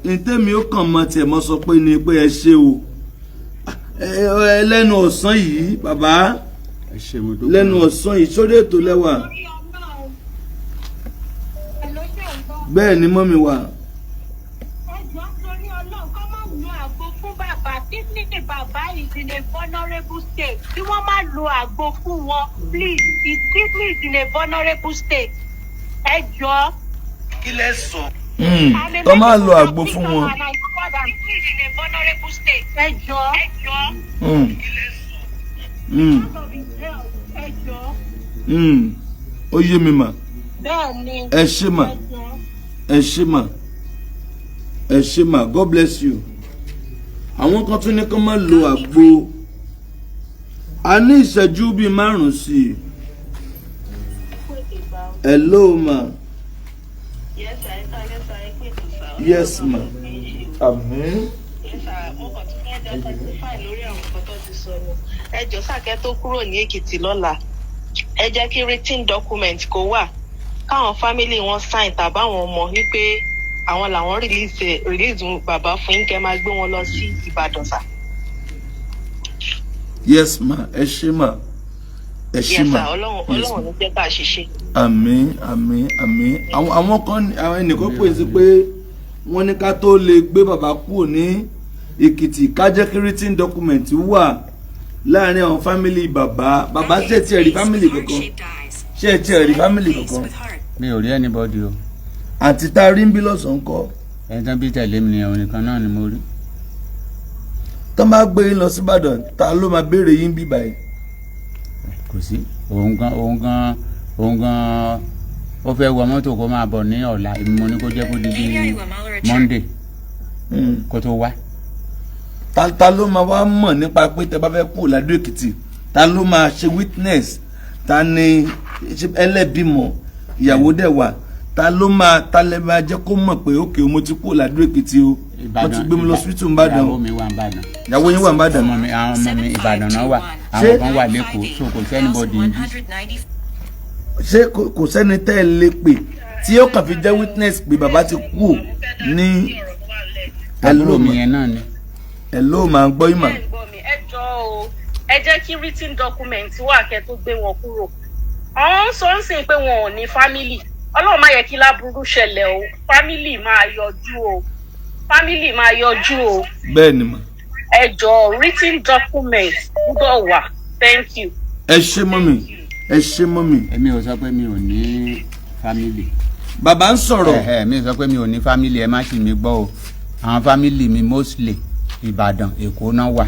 [SPEAKER 5] Ntẹ́mi ó kàn mọ́ tiẹ̀ mọ́ sọ pé ni pé ẹ ṣé o. Ẹ lẹ́nu ọ̀sán yìí, bàbá.
[SPEAKER 3] Ẹ ṣé, mo dúpẹ́.
[SPEAKER 5] Lẹ́nu ọ̀sán yìí, sórí ètò lẹ́wà.
[SPEAKER 1] Torí Ọlọ́run. Hello, ṣé ń gbọ́?
[SPEAKER 5] Bẹ́ẹ̀ ni mummy wa.
[SPEAKER 1] Ẹ jọ̀ọ́, torí Ọlọ́run, kọ́ máa lo àgbo fún bàbá. Kidney bàbá is in a vulnerable state. Kí wọ́n má lo àgbo fún wọn, please. His kidney is in a vulnerable state. Ẹ jọ̀ọ́.
[SPEAKER 5] Kí lẹ sọ? Tọ́ máa lo àgbo fún wọn.
[SPEAKER 1] Kidney is in a vulnerable state. Ẹ jọ̀ọ́. Ẹ jọ̀ọ́. Ẹ jọ̀ọ́.
[SPEAKER 5] Ó yé mi mà.
[SPEAKER 1] Bẹ́ẹ̀ ni.
[SPEAKER 5] Ẹ ṣé mà.
[SPEAKER 1] Ẹ jọ̀ọ́.
[SPEAKER 5] Ẹ ṣé mà, ẹ ṣé mà, God bless you. Àwọn kan tún ní kán má lo àgbo. A ní ìṣẹ́jú bíi 5 sí i. Hello ma.
[SPEAKER 6] Yes sir, ẹ káalẹ́ sir, ẹ pé ètò sir.
[SPEAKER 5] Yes ma, àmín.
[SPEAKER 6] Yes sir, mo kàn tún fẹ́ jẹ́ testify lórí àwọn nǹkan tó ti sọ ni. Ẹ jọ̀ọ́ sir, kẹ́ tó kúrò ní Èkìtì lọ́la, ẹ jẹ́ kí written document kó wà káwọn family wọn sign tàbáwọn ọmọ wípé àwọn làwọn release bàbá fún yín, kẹ́ máa gbé wọn lọ sí Ìbàdàn sir.
[SPEAKER 5] Yes ma, ẹ ṣé ma, ẹ ṣé
[SPEAKER 6] Yes
[SPEAKER 5] ma.
[SPEAKER 6] sir, Ọlọ́run
[SPEAKER 5] Yes ma.
[SPEAKER 6] Ọlọ́run ní jẹ́ ká ṣiṣẹ́.
[SPEAKER 5] Àmín, àmín, àmín. Àwọn kan àwọn ẹnìkan pè sí pé wọ́n ní ká tó lè gbé bàbá kúrò ní Èkìtì, ká jẹ́ kí written document wà láàrin àwọn family bàbá. Bàbá, ṣe tiẹ̀ rí family kankan? Ṣé ẹ tiẹ̀ rí family kankan?
[SPEAKER 3] Mi ò rí anybody o.
[SPEAKER 5] Àti tá a rí ń bí lọ́sàn-án kọ́?
[SPEAKER 3] Ẹni tán bí tẹ̀lé mi ni, òun nìkan náà ni mo rí.
[SPEAKER 5] Tó máa gbé yín lọ síbàdàn, ta ló máa béèrè yín bí báyìí?
[SPEAKER 3] Kò sí. Òun gan ó fẹ́ wọ mọ́tò kó máa bọ̀ ní ọ̀la. Èmi mo ní kó jẹ́ kó di bí Monday kó tó wá.
[SPEAKER 5] Ta ló máa wá mọ̀ nípa pé tẹ bá fẹ́ kú ládùú Èkìtì? Ta ló máa ṣe witness? Ta ni ṣe ẹlẹ́bímọ, ìyàwó dẹ̀ wà? Ta ló máa, ta lẹ máa jẹ́ kó mọ̀ pé òkè mo ti kú ládùú Èkìtì o, wọ́n ti gbé mi lọ hospital Ìbàdàn?
[SPEAKER 3] Ìyàwó mi wà n'Ìbàdàn.
[SPEAKER 5] Ìyàwó yín wà n'Ìbàdàn?
[SPEAKER 3] Ọmọ mi, àwọn ọmọ mi, Ìbàdàn náà wà.
[SPEAKER 5] Ṣé-
[SPEAKER 3] Àwọn kan wà lẹ́kọ̀ọ́, so kò sí anybody níbí.
[SPEAKER 5] Ṣé kò sẹ́ni tẹ́ ẹ lè pè tí ó kàn fi jẹ́ witness pé bàbá ti kú ní?
[SPEAKER 3] Àbúrò mi yẹn náà ni.
[SPEAKER 5] Ẹ ló máa ń gbọ́ ìmọ̀.
[SPEAKER 6] Ẹ ń gbọ́ mi, ẹ jọ̀ọ́ o, ẹ jẹ́ kí written document wà kẹ́ tó gbé wọn kúrò. Àwọn ń sọ ń sìn pé wọn ò ní family. Ọlọ́run má yẹ kí láburú ṣẹlẹ̀ o. Family máa yọjú o, family máa yọjú o.
[SPEAKER 5] Bẹ́ẹ̀ ni mà.
[SPEAKER 6] Ẹ jọ̀ọ́, written document gbúdọ̀ wà. Thank you.
[SPEAKER 5] Ẹ ṣé mummy, ẹ ṣé mummy.
[SPEAKER 3] Èmi ò sọ pé mi ò ní family.
[SPEAKER 5] Bàbá ń sọ̀rọ̀.
[SPEAKER 3] Ẹ mi sọ pé mi ò ní family, ẹ má ṣì mí gbọ́ o. Àwọn family mi mostly Ìbàdàn, Èkó náà wà.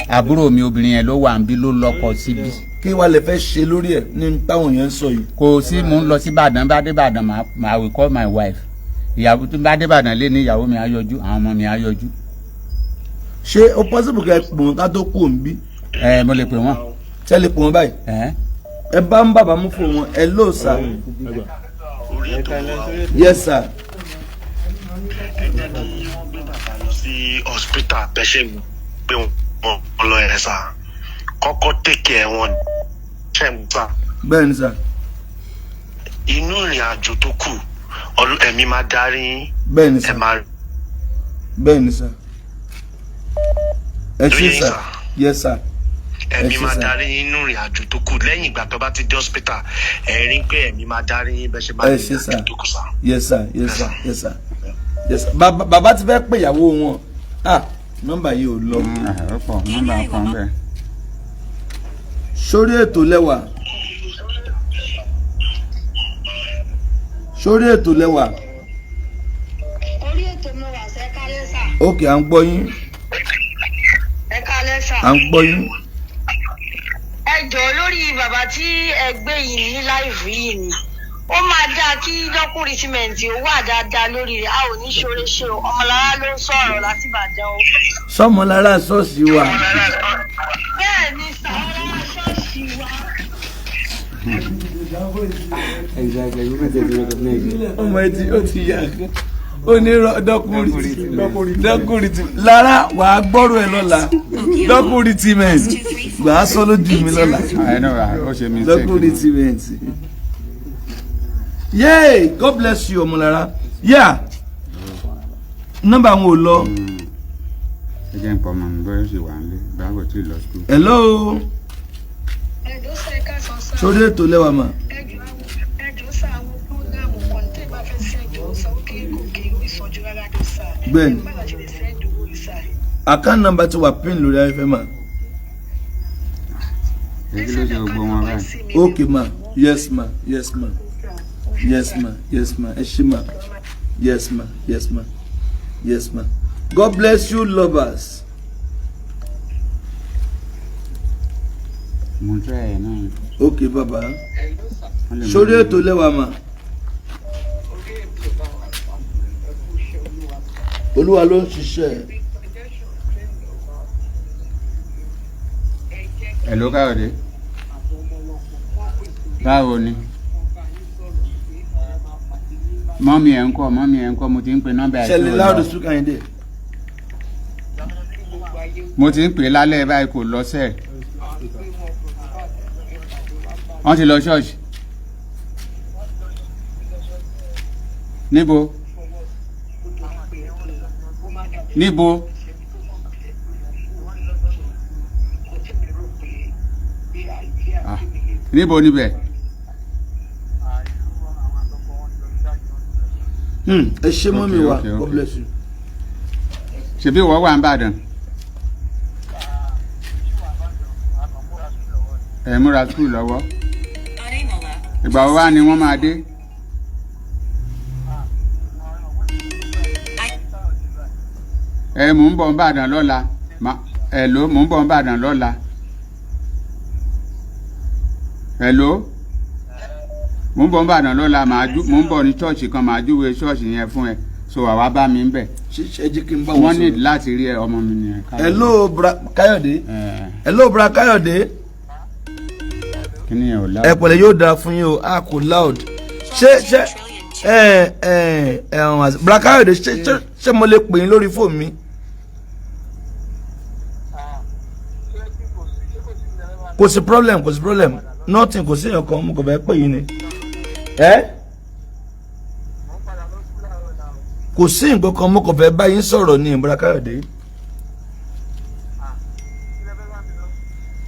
[SPEAKER 3] Àbúrò mi obìnrin yẹn ló wà níbí, ló lọ́kọ síbí.
[SPEAKER 5] Kí wàá lè fẹ́ ṣe lórí ẹ̀ ní táwọn èèyàn ń sọ yìí?
[SPEAKER 3] Kò sí, mò ń lọ sí Ìbàdàn. Bá dé Ìbàdàn, màá will call my wife. Ìyàwó tó bá dé Ìbàdàn lé ní, ìyàwó mi á yọjú, àwọn ọmọ mi á yọjú.
[SPEAKER 5] Ṣé ó possible kẹ́ ẹ pè wọ́n ká tó kú òǹbí?
[SPEAKER 3] Ẹ mo lè pè wọ́n.
[SPEAKER 5] Ṣé lè pè wọ́n báyìí?
[SPEAKER 3] Ẹ.
[SPEAKER 5] Ẹ bá ń bàbá mú fún wọn. Ẹ ló sà.
[SPEAKER 7] Orí ètò wa.
[SPEAKER 5] Yes sir.
[SPEAKER 7] Ẹ jẹ́ kí wọ́n gbé bàbá lọ sí hospital bẹ́ẹ̀ ṣe gbé wọn lọ ẹ̀ sà, kọ́kọ́ take care wọn, ṣe ń gbà?
[SPEAKER 5] Bẹ́ẹ̀ ni sà.
[SPEAKER 7] Inú ìrìn àjò tó kù, ẹ̀mí máa darí yín.
[SPEAKER 5] Bẹ́ẹ̀ ni
[SPEAKER 7] Ẹ
[SPEAKER 5] sà.
[SPEAKER 7] máa
[SPEAKER 5] Bẹ́ẹ̀ ni sà, ẹ ṣé.
[SPEAKER 7] Lóye yín,
[SPEAKER 5] Sà.
[SPEAKER 7] sà.
[SPEAKER 5] Yes sir.
[SPEAKER 7] Ẹ̀mí
[SPEAKER 5] Ẹ ṣé,
[SPEAKER 7] máa
[SPEAKER 5] sà.
[SPEAKER 7] darí yín inú ìrìn àjò tó kù. Lẹ́yìn ìgbà tó bá ti dé hospital, ẹ rí pé ẹ̀mí máa darí yín bẹ́ẹ̀ ṣe máa
[SPEAKER 5] Ẹ
[SPEAKER 7] rìn
[SPEAKER 5] ṣé, sà.
[SPEAKER 7] àjò tó kù sà.
[SPEAKER 5] Yes sir, yes sir, yes sir, yes sir. Bàbá, bàbá ti fẹ́ pè ìyàwó wọn. Ah, nọ́mbà yìí ò lọ.
[SPEAKER 3] Ó pọ̀, nọ́mbà kan bẹ́ẹ̀.
[SPEAKER 5] Sórí ètò lẹ́wà, sórí ètò lẹ́wà.
[SPEAKER 1] Orí ètò mi wà sẹ́ kálẹ́ sà.
[SPEAKER 5] Ok, à ń gbọ́ yín.
[SPEAKER 1] Ẹ kálẹ́ sà.
[SPEAKER 5] À ń gbọ́ yín.
[SPEAKER 1] Ẹ jọ̀ọ́, lórí bàbá tí ẹ gbé yìí ní live yìí ni, ó máa dáa kí document ó wà dáadáa lórí rẹ̀. A ò ní ṣoore ṣe o. Ọmọlára ló ń sọ̀rọ̀ láti Ìbàdàn o.
[SPEAKER 5] Sọmọlára ṣọ́ọ̀ṣì wa?
[SPEAKER 1] Bẹ́ẹ̀ ni sà, ọmọlára ṣọ́ọ̀ṣì wa.
[SPEAKER 2] Exactly. We can recognize you.
[SPEAKER 5] Ọmọ ẹ ti ó ti yà kán, ó ní dọ́kùnrin lára. Wàá gbọ́rọ̀ ẹ lọ́la. Dọ́kùnrin wàá sọ lójú mi lọ́la.
[SPEAKER 3] Ẹ náà ó ṣe mistake.
[SPEAKER 5] Dọ́kùnrin. Yay, God bless you, ọmọlára. Yeah, nọ́mbà àwọn ò lọ.
[SPEAKER 3] Ẹ jẹ́ nǹkan ọmọ mi, bóyá ó sì wà nílé, báwo kò tí ì lọ school.
[SPEAKER 5] Hello.
[SPEAKER 1] Ẹ̀dọ́ sà, ẹ̀ka sọ sà.
[SPEAKER 5] Sórí ètò lẹ́wà mà.
[SPEAKER 1] Ẹjọ́ sà, àwọn program kan tẹ́ bá fẹ́ send owó sà, ó kéré, kò kéré, ó ìsọjú rárá ní sà.
[SPEAKER 5] Bẹ́ẹ̀ni.
[SPEAKER 1] Ẹ bá ṣe lè send owó yìí sà.
[SPEAKER 5] Account number ti wà pin lórí afẹ́fẹ́ mà.
[SPEAKER 3] Èyí ló ṣe gbogbo wọn báyìí.
[SPEAKER 5] Ok ma, yes ma, yes ma, yes ma, yes ma. Ẹ ṣé ma. Yes ma, yes ma, yes ma. God bless you, lovers.
[SPEAKER 3] Mo tẹ́ ẹ̀ náà.
[SPEAKER 5] Ok baba.
[SPEAKER 3] Wọ́n lè
[SPEAKER 5] Sórí ètò lẹ́wà mà. Olúwa ló ń ṣiṣẹ́.
[SPEAKER 3] Hello Káyọ̀dé, báwo ni? Mummy ẹ̀ ń kọ́? Mummy ẹ̀ ń kọ́? Mo ti ń pe nọ́mbà ẹ̀ tí
[SPEAKER 5] Ṣẹlẹ̀
[SPEAKER 3] ò
[SPEAKER 5] láòdù
[SPEAKER 3] lọ.
[SPEAKER 5] Sùkàyìndé.
[SPEAKER 3] Mo ti ń pè é lálẹ́ báyìí, kò lọ sẹ́ẹ̀. Wọ́n ti lọ ṣọ́ọ̀ṣì níbo níbo? Ah, níbo níbẹ̀?
[SPEAKER 5] Ẹ ṣé mummy
[SPEAKER 3] Okay,
[SPEAKER 5] wa.
[SPEAKER 3] okay,
[SPEAKER 5] God
[SPEAKER 3] okay.
[SPEAKER 5] bless you.
[SPEAKER 3] Ṣebí ìwọ wà ń bàdàn? Ẹ múra school lọ́wọ́. Ìgbà wo wá ni wọ́n máa dé? Ẹ mò ń bọ̀ ń bàdàn lọ́la. Hello, mò ń bọ̀ ń bàdàn lọ́la. Hello, mò ń bọ̀ ń bàdàn lọ́la. Màá jú, mò ń bọ̀ ní ṣọ́ọ̀ṣì kan, màá júwe ṣọ́ọ̀ṣì yẹn fún ẹ, so àwa bá mi ń bẹ̀.
[SPEAKER 5] Ṣe ẹ jẹ́ kí n bá wọn
[SPEAKER 3] Wọ́n ní
[SPEAKER 5] sọ̀rọ̀.
[SPEAKER 3] láti rí ẹ, ọmọ mi nìyẹn.
[SPEAKER 5] Hello bra Káyọ̀dé.
[SPEAKER 3] Ẹ
[SPEAKER 5] Hello bra Káyọ̀dé.
[SPEAKER 3] Kí ni ẹ ò
[SPEAKER 5] Ẹ
[SPEAKER 3] láwùjọ.
[SPEAKER 5] pẹ̀lẹ́, yóò dáa fún yín o. A kò loud. Ṣé ẹ ẹ ẹ ọ̀hún bra Káyọ̀dé, ṣé mo lè pè yín lórí fóònù mi? Kò sí problem, kò sí problem. Nothing, kò sí èèyàn kan, mo kàn fẹ́ pè yín ni. Ẹ kò sí nǹkan kan, mo kàn fẹ́ bá yín sọ̀rọ̀ ní, Bọ́dà Káyọ̀dé.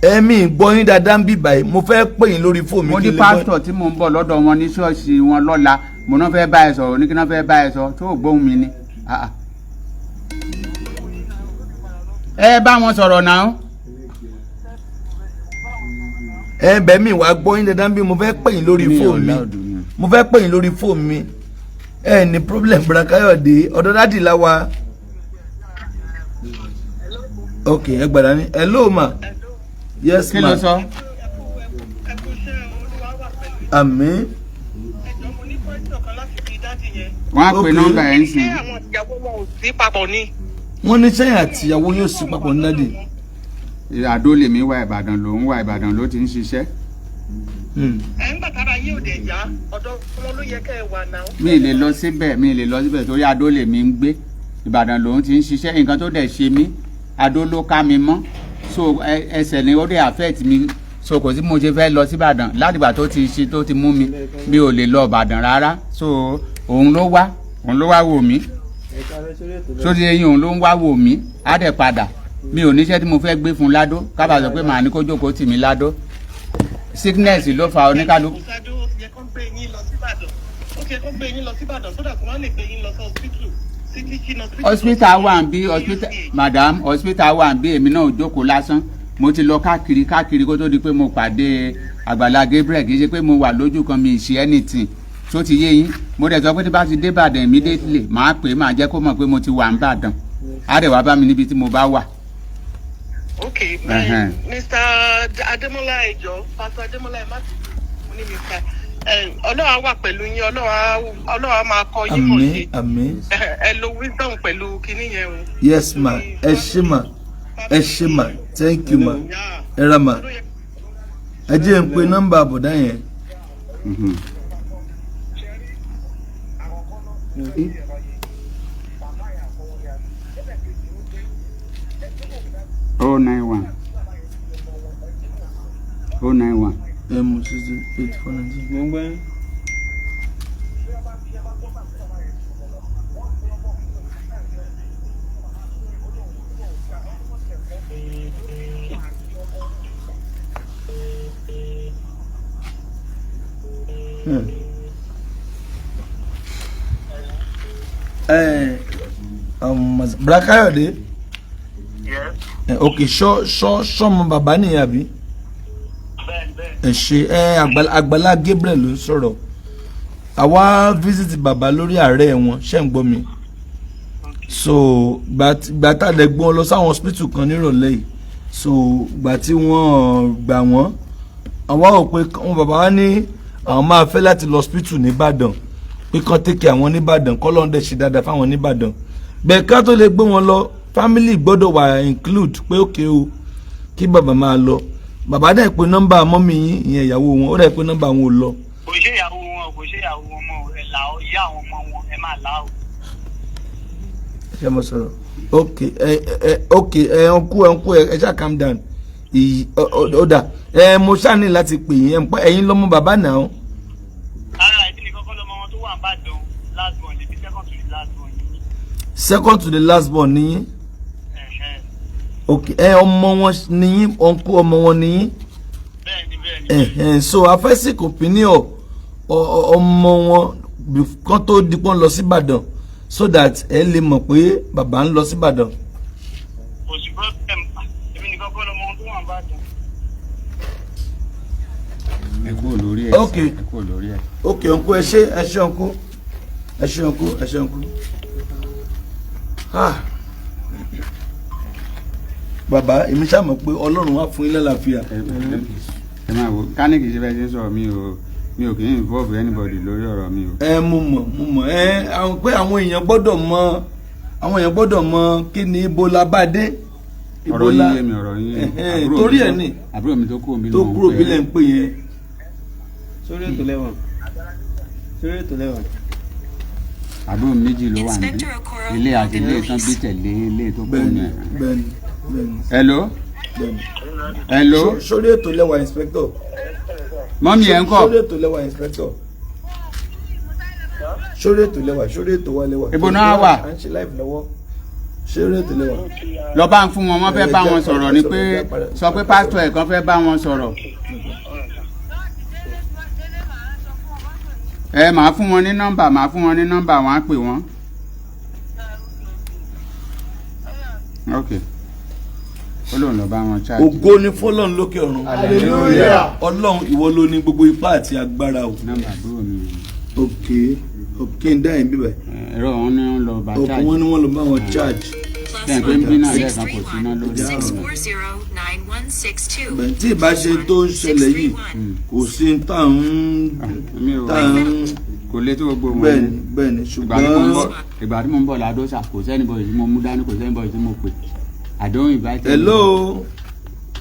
[SPEAKER 5] Ẹ̀mí gbọ́ yín dáadáa ń bí báyìí, mo fẹ́ pè yín lórí fóònù mi.
[SPEAKER 3] Mo
[SPEAKER 5] kí
[SPEAKER 3] ní
[SPEAKER 5] n lè gbọ́ yín.
[SPEAKER 3] pásítọ̀ tí mò ń bọ̀ lọ́dọ̀ wọn ní ṣọ́ọ̀ṣì wọn lọ́la, mo náà fẹ́ bá ẹ sọ̀rọ̀ ní kí náà fẹ́ bá ẹ sọ tó ò gbóhùn mi ni. Ah, ah. Ẹ bá wọn sọ̀rọ̀ náà.
[SPEAKER 5] Ẹ bẹ́ẹ̀ mi wàá gbọ́ yín dáadáa ń bí, mo fẹ́ pè yín lórí
[SPEAKER 3] Mi ò
[SPEAKER 5] fóònù mi.
[SPEAKER 3] loud ni.
[SPEAKER 5] Mo fẹ́ pè yín lórí fóònù mi. Ẹ ní problem, Bọ́dà Káyọ̀dé, ọ̀dọ̀ daddy la wa. Ok, ẹ gbàdá ní. Hello ma. Yes
[SPEAKER 3] Kí
[SPEAKER 5] ma.
[SPEAKER 3] ló sọ?
[SPEAKER 5] Àmín.
[SPEAKER 3] Wọ́n á pe
[SPEAKER 5] Ok.
[SPEAKER 3] nọ́mbà ẹ̀ ń sìn.
[SPEAKER 6] Ṣé àwọn ìyàwó wọn ò sí papọ̀ ni?
[SPEAKER 5] Wọ́n ní sẹ́yìn àtìyàwó yóò sí papọ̀ ní daddy.
[SPEAKER 3] Àdó lèmi wà, Ìbàdàn ló ń wà, Ìbàdàn ló ti ń ṣiṣẹ́.
[SPEAKER 6] Ẹ ń gbàtàrà yóò dẹ̀ yá, ọ̀dọ̀ wọn ló yẹ kẹ́ ẹ wà náà.
[SPEAKER 3] Mi ì lè lọ síbẹ̀, mi ì lè lọ síbẹ̀ torí Adó lèmi ń gbé, Ìbàdàn lòun ti ń ṣiṣẹ́. Nǹkan tó dẹ̀ ṣe mí, Adó ló ká mi mọ́, so ẹsẹ̀ ni ó dẹ̀ affect mi, so kò sí mo ṣe fẹ́ lọ síbàdàn látìgbà tó ti ṣe tó ti mú mi, mi ò lè lọ Ìbàdàn rárá. So òun ló wá wò mí sórí eyín, òun ló ń wá wò mí, á dẹ̀ padà. Mi ò níṣẹ́ tí mo fẹ́ gbé fún ládó kábàá sọ pé màá ní kó jókòó tì mí ládó. Sickness ló fa oníkálukú.
[SPEAKER 6] Ó ti yẹ kó gbé yín lọ síbàdàn, ó ti yẹ kó gbé yín lọ síbàdàn sódà kó má lè gbé yín lọ sí hospital, sí teaching hospital.
[SPEAKER 3] Hospital wà ń bí, hospital, madam, hospital wà ń bí. Èmi náà ò jókòó lásán, mo ti lọ káàkiri káàkiri kó tó di pé mo pàdé Àgbàlá Gabriel. Kì í ṣe pé mo wà lójú kan, mi ì ṣe anything tó ti yé yín. Mo dẹ̀ sọ pé tí bá ti dé Ìbàdàn, immediately màá pè é, màá jẹ́ kó mọ̀ pé mo ti wà ń Bàdàn, á dẹ̀ wá bá mi níbi tí mo bá wà.
[SPEAKER 6] Ok.
[SPEAKER 3] Ẹhẹ́n.
[SPEAKER 6] Mr Ademola, ẹjọ, Pastor Ademola, ẹ má ti mo ní Mr Ọlọ́run á wà pẹ̀lú yín, Ọlọ́run á máa kọ́ yín mọ̀
[SPEAKER 5] Àmín.
[SPEAKER 6] ṣe.
[SPEAKER 5] Àmín.
[SPEAKER 6] Ẹ lo wisdom pẹ̀lú kinní yẹn o.
[SPEAKER 5] Yes ma, ẹ ṣé ma, ẹ ṣé ma, thank you ma. Ẹ ra ma, ẹ jẹ́ n pe nọ́mbà àbọ̀dá yẹn.
[SPEAKER 3] 091 091.
[SPEAKER 5] Ẹ mú 68 4 19.
[SPEAKER 2] Mo ń gbọ́ yín.
[SPEAKER 5] Ẹ Bra Káyọ̀dé. Ẹ ok, ṣọ ṣọ ṣọmọ bàbá nìyẹn àbí? Ẹ ṣe ẹ. Àgbàlá Gabriel ló ń sọ̀rọ̀. Àwa visit bàbá lórí ààrẹ wọn, ṣé ń gbọ́ mi? So gbà tá a lè gbọ́n lọ sáwọn hospital kan nírọ̀lẹ́ yìí, so gbà tí wọ́n gbà wọ́n, àwa ò pé wọn bàbá wa ní àwọn máa fẹ́ láti lọ hospital nìbàdàn, pé kán take care àwọn nìbàdàn, kọ́ lọ́n dẹ̀ ṣe dáadáa fáwọn nìbàdàn. Bẹ́ẹ̀ ká tó lè gbé wọn lọ, family gbọ́dọ̀ wà include pé ókè o, kí bàbá máa lọ. Bàbá dẹ̀ pé nọ́mbà mummy yín, ìyẹn ìyàwó wọn, ó dẹ̀ pé nọ́mbà wọn ò lọ.
[SPEAKER 8] Kò ṣe ìyàwó wọn, kò ṣe ìyàwó wọn mọ́. Ẹ là ó, ìyá àwọn ọmọ wọn, ẹ máa là ó.
[SPEAKER 5] Ṣé mo sọ̀rọ̀? Ok, ẹ ẹ ok, ẹ ọkú, ẹ ọkú, ẹ ṣáà calm down. Ó dà, ẹ mo ṣáà ní láti pè yín, ẹ ń pẹ́ ẹ̀yin lọ́mọ bàbá náà.
[SPEAKER 8] Rárá, ìdí nìkan kọ́ lọ́mọ wọn tó wà ń bàdàn, last born lèmi, second to the last born yìí.
[SPEAKER 5] Second to the last born ní yín?
[SPEAKER 8] Ẹ̀hẹ́.
[SPEAKER 5] Ok, ẹ ọmọ wọn ní yín, ọ̀nkú ọmọ wọn ní yín?
[SPEAKER 8] Bẹ́ẹ̀ni.
[SPEAKER 5] Ẹ̀hẹ̀n, so a fẹ́ seek opinion ọmọ wọn kán tó di pọ́n lọ sí Ìbàdàn, so that ẹ lè mọ̀ pé bàbá ń lọ sí Ìbàdàn.
[SPEAKER 8] Kò sí problem, èmi nìkan kọ́ lọ́mọ wọn tó wà ń bàdàn.
[SPEAKER 3] Ẹ kúrò lórí ẹ.
[SPEAKER 5] Ok.
[SPEAKER 3] Ẹ kúrò lórí ẹ.
[SPEAKER 5] Ok uncle, ẹ ṣé, ẹ ṣé uncle, ẹ ṣé uncle, ẹ ṣé uncle. Ah. Bàbá, èmi ṣáà mọ̀ pé Ọlọ́run wá fún yín lálàáfíà.
[SPEAKER 3] Ẹ máa wo ká ní kì í ṣe bẹ́ẹ̀ ṣe ń sọ̀rọ̀, mi ò kì í involve anybody lórí ọ̀rọ̀ mi o.
[SPEAKER 5] Ẹ mo mọ̀, mo mọ̀ ẹ àwọn pé àwọn èèyàn gbọ́dọ̀ mọ̀ kí ni ibo la bá dé. Ibo
[SPEAKER 3] Ọ̀rọ̀
[SPEAKER 5] la
[SPEAKER 3] yín yé mi, ọ̀rọ̀ yín yé mi.
[SPEAKER 5] Ẹ̀hẹ́n,
[SPEAKER 3] Àbúrò
[SPEAKER 5] torí
[SPEAKER 3] mi
[SPEAKER 5] ẹ̀ ní
[SPEAKER 3] àbúrò mi tó kúrò mi
[SPEAKER 5] tó
[SPEAKER 3] ló ń
[SPEAKER 5] kúrò
[SPEAKER 3] pè é.
[SPEAKER 5] bílẹ̀ ń pè yẹn.
[SPEAKER 2] Sórí ètò lẹ́wọ̀n, sórí ètò lẹ́wọ̀n.
[SPEAKER 3] Àbúrò mi méjì ló wà níbí,
[SPEAKER 9] Inspector Okoro
[SPEAKER 3] ilé àti ilé
[SPEAKER 9] the
[SPEAKER 3] tán bí
[SPEAKER 9] police.
[SPEAKER 3] tẹ̀lé ilé tó kú
[SPEAKER 5] Bẹ́ẹ̀ni.
[SPEAKER 3] ní.
[SPEAKER 5] Bẹ́ẹ̀ni.
[SPEAKER 3] Hello.
[SPEAKER 5] Bẹ́ẹ̀ni.
[SPEAKER 3] Hello.
[SPEAKER 5] Sórí ètò lẹ́wà, inspector.
[SPEAKER 3] Mummy ẹ̀ ń kọ́?
[SPEAKER 5] Sórí ètò lẹ́wà, inspector. Sórí ètò lẹ́wà, sórí ètò wa lẹ́wà.
[SPEAKER 3] Ibo náà wà?
[SPEAKER 5] À ń ṣe live lọ́wọ́. Sórí ètò lẹ́wà.
[SPEAKER 3] Lọ bá ń fún wọn, wọ́n fẹ́ bá wọn sọ̀rọ̀ ni pé sọ pé pásítọ̀ ẹ̀ kan fẹ́ bá wọn sọ̀rọ̀. Ẹ máa fún wọn ní nọ́mbà, máa fún wọn ní nọ́mbà, wọn á pè wọ́n. Ok, ó lóun lọ bá wọn ṣáàjì.
[SPEAKER 5] Ògo ni fọ́lọ́run lókè ọ̀run.
[SPEAKER 3] Hallelujah.
[SPEAKER 5] Ọlọ́run, ìwọ ló ní gbogbo ipá àti agbára o.
[SPEAKER 3] Nọ́mbà àbúrò mi.
[SPEAKER 5] Ok, n dá yín bíbẹ̀.
[SPEAKER 3] Ẹ̀rọ wọn ni wọ́n lọ bá
[SPEAKER 5] Ok,
[SPEAKER 3] ṣáàjì.
[SPEAKER 5] wọ́n ní wọ́n lọ bá wọn charge.
[SPEAKER 3] Bẹ́ẹ̀ pé ń bí náà lẹ́ẹ̀kan kò sí iná lórí.
[SPEAKER 9] 6409162.
[SPEAKER 5] Bẹ́ẹ̀ tí ìbá ṣe tó ń ṣẹlẹ̀ yìí, kò sí tá à ń
[SPEAKER 3] Mi ò
[SPEAKER 5] tá à ń
[SPEAKER 3] kò lè tó gbogbo wọn.
[SPEAKER 5] Bẹ́ẹ̀ni, bẹ́ẹ̀ni,
[SPEAKER 3] Ìgbà tí mo ń bọ̀
[SPEAKER 5] ṣùgbọ́n
[SPEAKER 3] ìgbà tí mo ń bọ̀ ládọ́sà, kò sẹ́ni bọ̀ tí mo mú dání, kò sẹ́ni bọ̀ tí mo pè. I don't invite
[SPEAKER 5] Hello.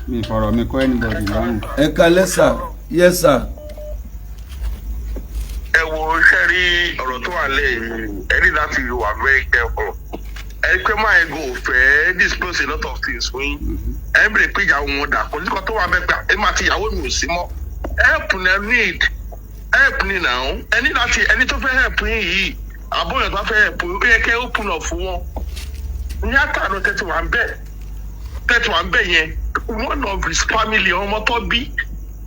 [SPEAKER 3] Mi fọ̀rọ̀ mi kọ́ anybody lọ́rùn.
[SPEAKER 5] Ẹ kalẹ́ sà, yes sir.
[SPEAKER 7] Ẹ wo iṣẹ́ rí ọ̀rọ̀ tó wà lẹ́yìn, ẹ ní láti wà very careful. Ẹ pé máa ẹ go fẹ́ disclose a lot of things fún yín. Ẹ ń bèrè pé ìyàwó wọn dà, kò sí kan tó wà bẹ́ẹ̀ pé ẹ máa ti ìyàwó mi ò sí mọ́. Help na need help ni now. Ẹ ní láti ẹni tó fẹ́ help yín yìí, àbóyọ̀ tó fẹ́ help yín, ó yẹ kẹ́ open up fún wọn. Ní àtàrà 30 wà ń bẹ̀ yẹn, one of his family, ọmọ tó bí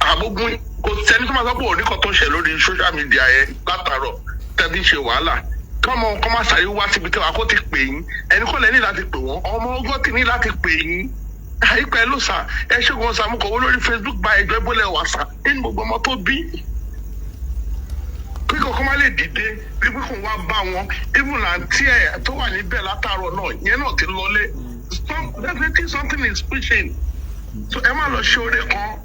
[SPEAKER 7] àbógun, kò sẹ́ni tó máa sọ pé òní kan tó ń ṣe lórí social media yẹn látàárọ̀ tẹ́bí ń ṣe wàhálà. Kọ́mọ kọ́ máa ṣàyẹ̀wò wá síbi tí wàá kó ti pè yín. Ẹni kọ́ lẹ́ ní láti pè wọ́n, ọmọ ọgọ́ ti ní láti pè yín àyípẹ́ ló sà. Ẹ ṣègùn sàmúkọ̀wé lórí Facebook bá ẹjọ́ ìbólẹ̀ wà sà nínú gbogbo ọmọ tó bí pé kọ̀ọ̀kan má lè dìde wípé kò wá bá wọn. Even àǹtí ẹ̀ tó wà níbẹ̀ látàárọ̀ náà yẹn náà ti lọlé. Definitely something is pushing, so ẹ má lọ ṣe oore kan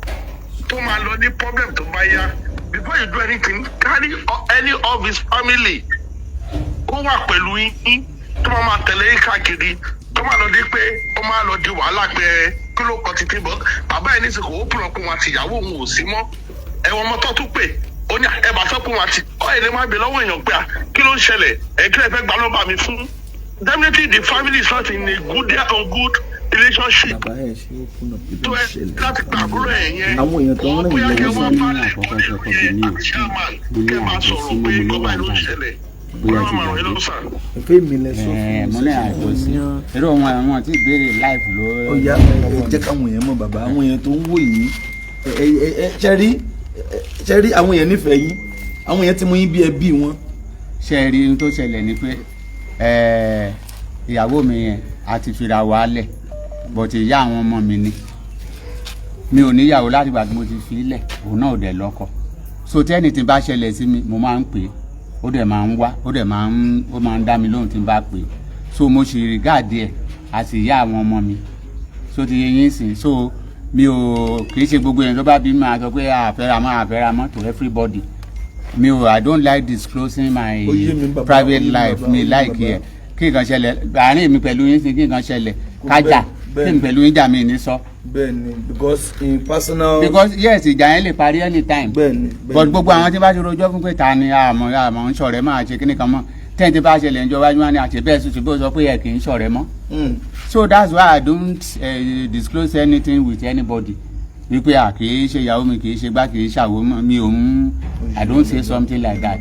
[SPEAKER 7] tó máa lọ ní problem tó bá yá. Before you do anything, carry any of his family kó wà pẹ̀lú yín, tó máa máa tẹ̀lé yín káàkiri, tó máa lọ di pé ó máa lọ di wàhálà pé kí ló kọ títí bọ́ bàbá ẹ̀ ní sìnkú ó pùnà pé wọn àti ìyàwó òun ò sí mọ́. Ẹ̀wọ̀n ọmọ tó tún pè ó ní ẹ bá sọ pé wọn àti ọ ẹ̀ lè má gbé lọ́wọ́ èèyàn pé à kí ló ń ṣẹlẹ̀, ẹ̀ kí lè fẹ́ gbà lọ́ba mi fún. Definitely the family is not in a good, they are on good relationship.
[SPEAKER 5] Bàbá, ẹ ṣe open up, kí
[SPEAKER 7] tó
[SPEAKER 5] ló ń
[SPEAKER 7] ẹ
[SPEAKER 5] ṣẹlẹ̀?
[SPEAKER 7] Láti gbàgbúrò ẹ̀ yẹn
[SPEAKER 5] Àwọn èèyàn tó ń rìn
[SPEAKER 7] bóyá kẹ́
[SPEAKER 5] lọ́wọ́
[SPEAKER 7] wá
[SPEAKER 5] sí
[SPEAKER 7] bá
[SPEAKER 3] Ní
[SPEAKER 7] lè
[SPEAKER 3] àkọ́kọ́ tó kọ́ bí mi ò
[SPEAKER 7] àti chairman
[SPEAKER 3] mo ní
[SPEAKER 7] kẹ́ máa
[SPEAKER 3] àjọsí
[SPEAKER 7] sọ̀rọ̀
[SPEAKER 3] mọ́
[SPEAKER 7] pé
[SPEAKER 3] mo ló
[SPEAKER 7] kọ́
[SPEAKER 3] wà
[SPEAKER 7] báyìí ló ń
[SPEAKER 3] níbàdàn
[SPEAKER 7] ṣẹlẹ̀.
[SPEAKER 3] bóyá ti
[SPEAKER 7] Ọlọ́run máa ràn yín
[SPEAKER 3] gbàgbé.
[SPEAKER 7] lọ́wọ́ sà.
[SPEAKER 5] Ìfẹ́ mi lẹ sọ fún
[SPEAKER 3] Ẹ
[SPEAKER 5] mi.
[SPEAKER 3] mo ní àjọsí irú wọn, àwọn tí ìbéèrè life ló.
[SPEAKER 5] Ó yá, ẹ jẹ́ káwọn èèyàn mọ̀. Bàbá, àwọn èèyàn tó ń wò yín, ẹ ẹ ẹ ṣe rí, ṣe rí àwọn èèyàn nífẹ̀ẹ́ yín, àwọn èèyàn ti mú yín bí ẹbí wọn.
[SPEAKER 3] Ṣe rí ohun tó ṣẹlẹ̀ ni pé ẹ, ìyàwó mi yẹn a ti fira wa lẹ̀, but ìyá àwọn ọmọ mi ni. Mi ò níyàwó láti ìgbà tí mo ti fi í lẹ̀, òun náà ò dẹ̀ lọ́kọ. So tí anything bá ṣẹlẹ̀ sí mi, mo máa ń pè é, ó dẹ̀ máa ń wá, ó dẹ̀ máa ń ó máa ń dá mi lóhùn tí n bá pè é. So mo sì regard ẹ̀ àti ìyá àwọn ọmọ mi. So ti yẹ yín sìn. So mi ò kì í ṣe gbogbo yẹn tó bá bí mi máa sọ pé àfẹ́ra mọ́, àfẹ́ra mọ́ to everybody. Mi ò, I don't like disclosing my
[SPEAKER 5] Ó yé mi, bàbá,
[SPEAKER 3] private
[SPEAKER 5] ó yé mi,
[SPEAKER 3] life.
[SPEAKER 5] bàbá,
[SPEAKER 3] Mi
[SPEAKER 5] ó yé mi,
[SPEAKER 3] like
[SPEAKER 5] bàbá.
[SPEAKER 3] ẹ kí nǹkan ṣẹlẹ̀ àárín mi pẹ̀lú yín sí, kí nǹkan ṣẹlẹ̀ kájà kí n pẹ̀lú yín jà, mí ní sọ.
[SPEAKER 5] Bẹ́ẹ̀ni, because in personal.
[SPEAKER 3] Because yes, ìjà yẹn lè parí anytime.
[SPEAKER 5] Bẹ́ẹ̀ni.
[SPEAKER 3] But gbogbo àwọn tí bá ti rojọ́ fún pé ta ni àmọ́ àmọ́ ń ṣọ̀rẹ́ máa ṣe kíní kan mọ́, tẹ́ǹtì bá ṣẹlẹ̀ ń jọ wájú wá ní àṣẹ bẹ́ẹ̀ sùn, bó sọ pé ẹ kì í ṣọ̀rẹ́ mọ́. So that's why I don't disclose anything with anybody wípé à kì í ṣe ìyàwó mi, kì í ṣe gbá, kì í ṣàwó mi ò ń, I don't say something like that.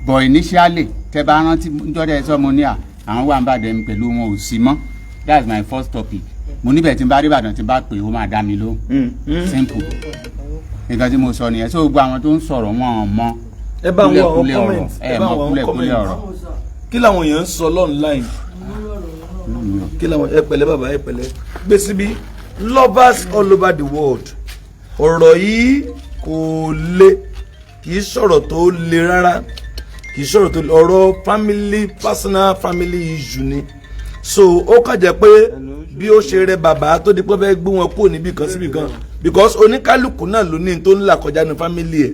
[SPEAKER 3] But initially, tẹ bá rántí njọ́ tẹ sọ, mo ní à àwọn wà ń bàdàn mi pẹ̀lú wọn ò sí mọ́. That's my first topic. Mo níbẹ̀ tí n bá rí Ìbàdàn, tí n bá pè, ó máa dá mi lóhùn. Simple, nǹkan tí mo sọ nìyẹn. So gbogbo àwọn tó ń sọ̀rọ̀, wọn ò mọ
[SPEAKER 5] Ẹ bá wọn àwọn
[SPEAKER 3] kúlẹ̀kúlẹ̀ ọ̀rọ̀.
[SPEAKER 5] comment.
[SPEAKER 3] Ẹ
[SPEAKER 5] Ẹ bá
[SPEAKER 3] mọ
[SPEAKER 5] wọn
[SPEAKER 3] kúlẹ̀kúlẹ̀
[SPEAKER 5] comment.
[SPEAKER 3] ọ̀rọ̀.
[SPEAKER 5] Kí làwọn èèyàn ń sọ online? Kí làwọn? Ẹ pẹ̀lẹ́ bàbá, ẹ pẹ̀lẹ́. Gbé síbí, lovers all over the world, ọ̀rọ̀ yìí kò le, kì í sọ̀rọ̀ tó le rárá, kì í sọ̀rọ̀ tó le. Ọ̀rọ̀ family, personal family issue ni. So ó kàn jẹ́ pé bí ó ṣe rẹ bàbá tó di pé ó fẹ́ gbé wọn kúrò níbì kan síbì kan, because oníkálukú náà ló ní tó ń là kọjá ní family ẹ̀.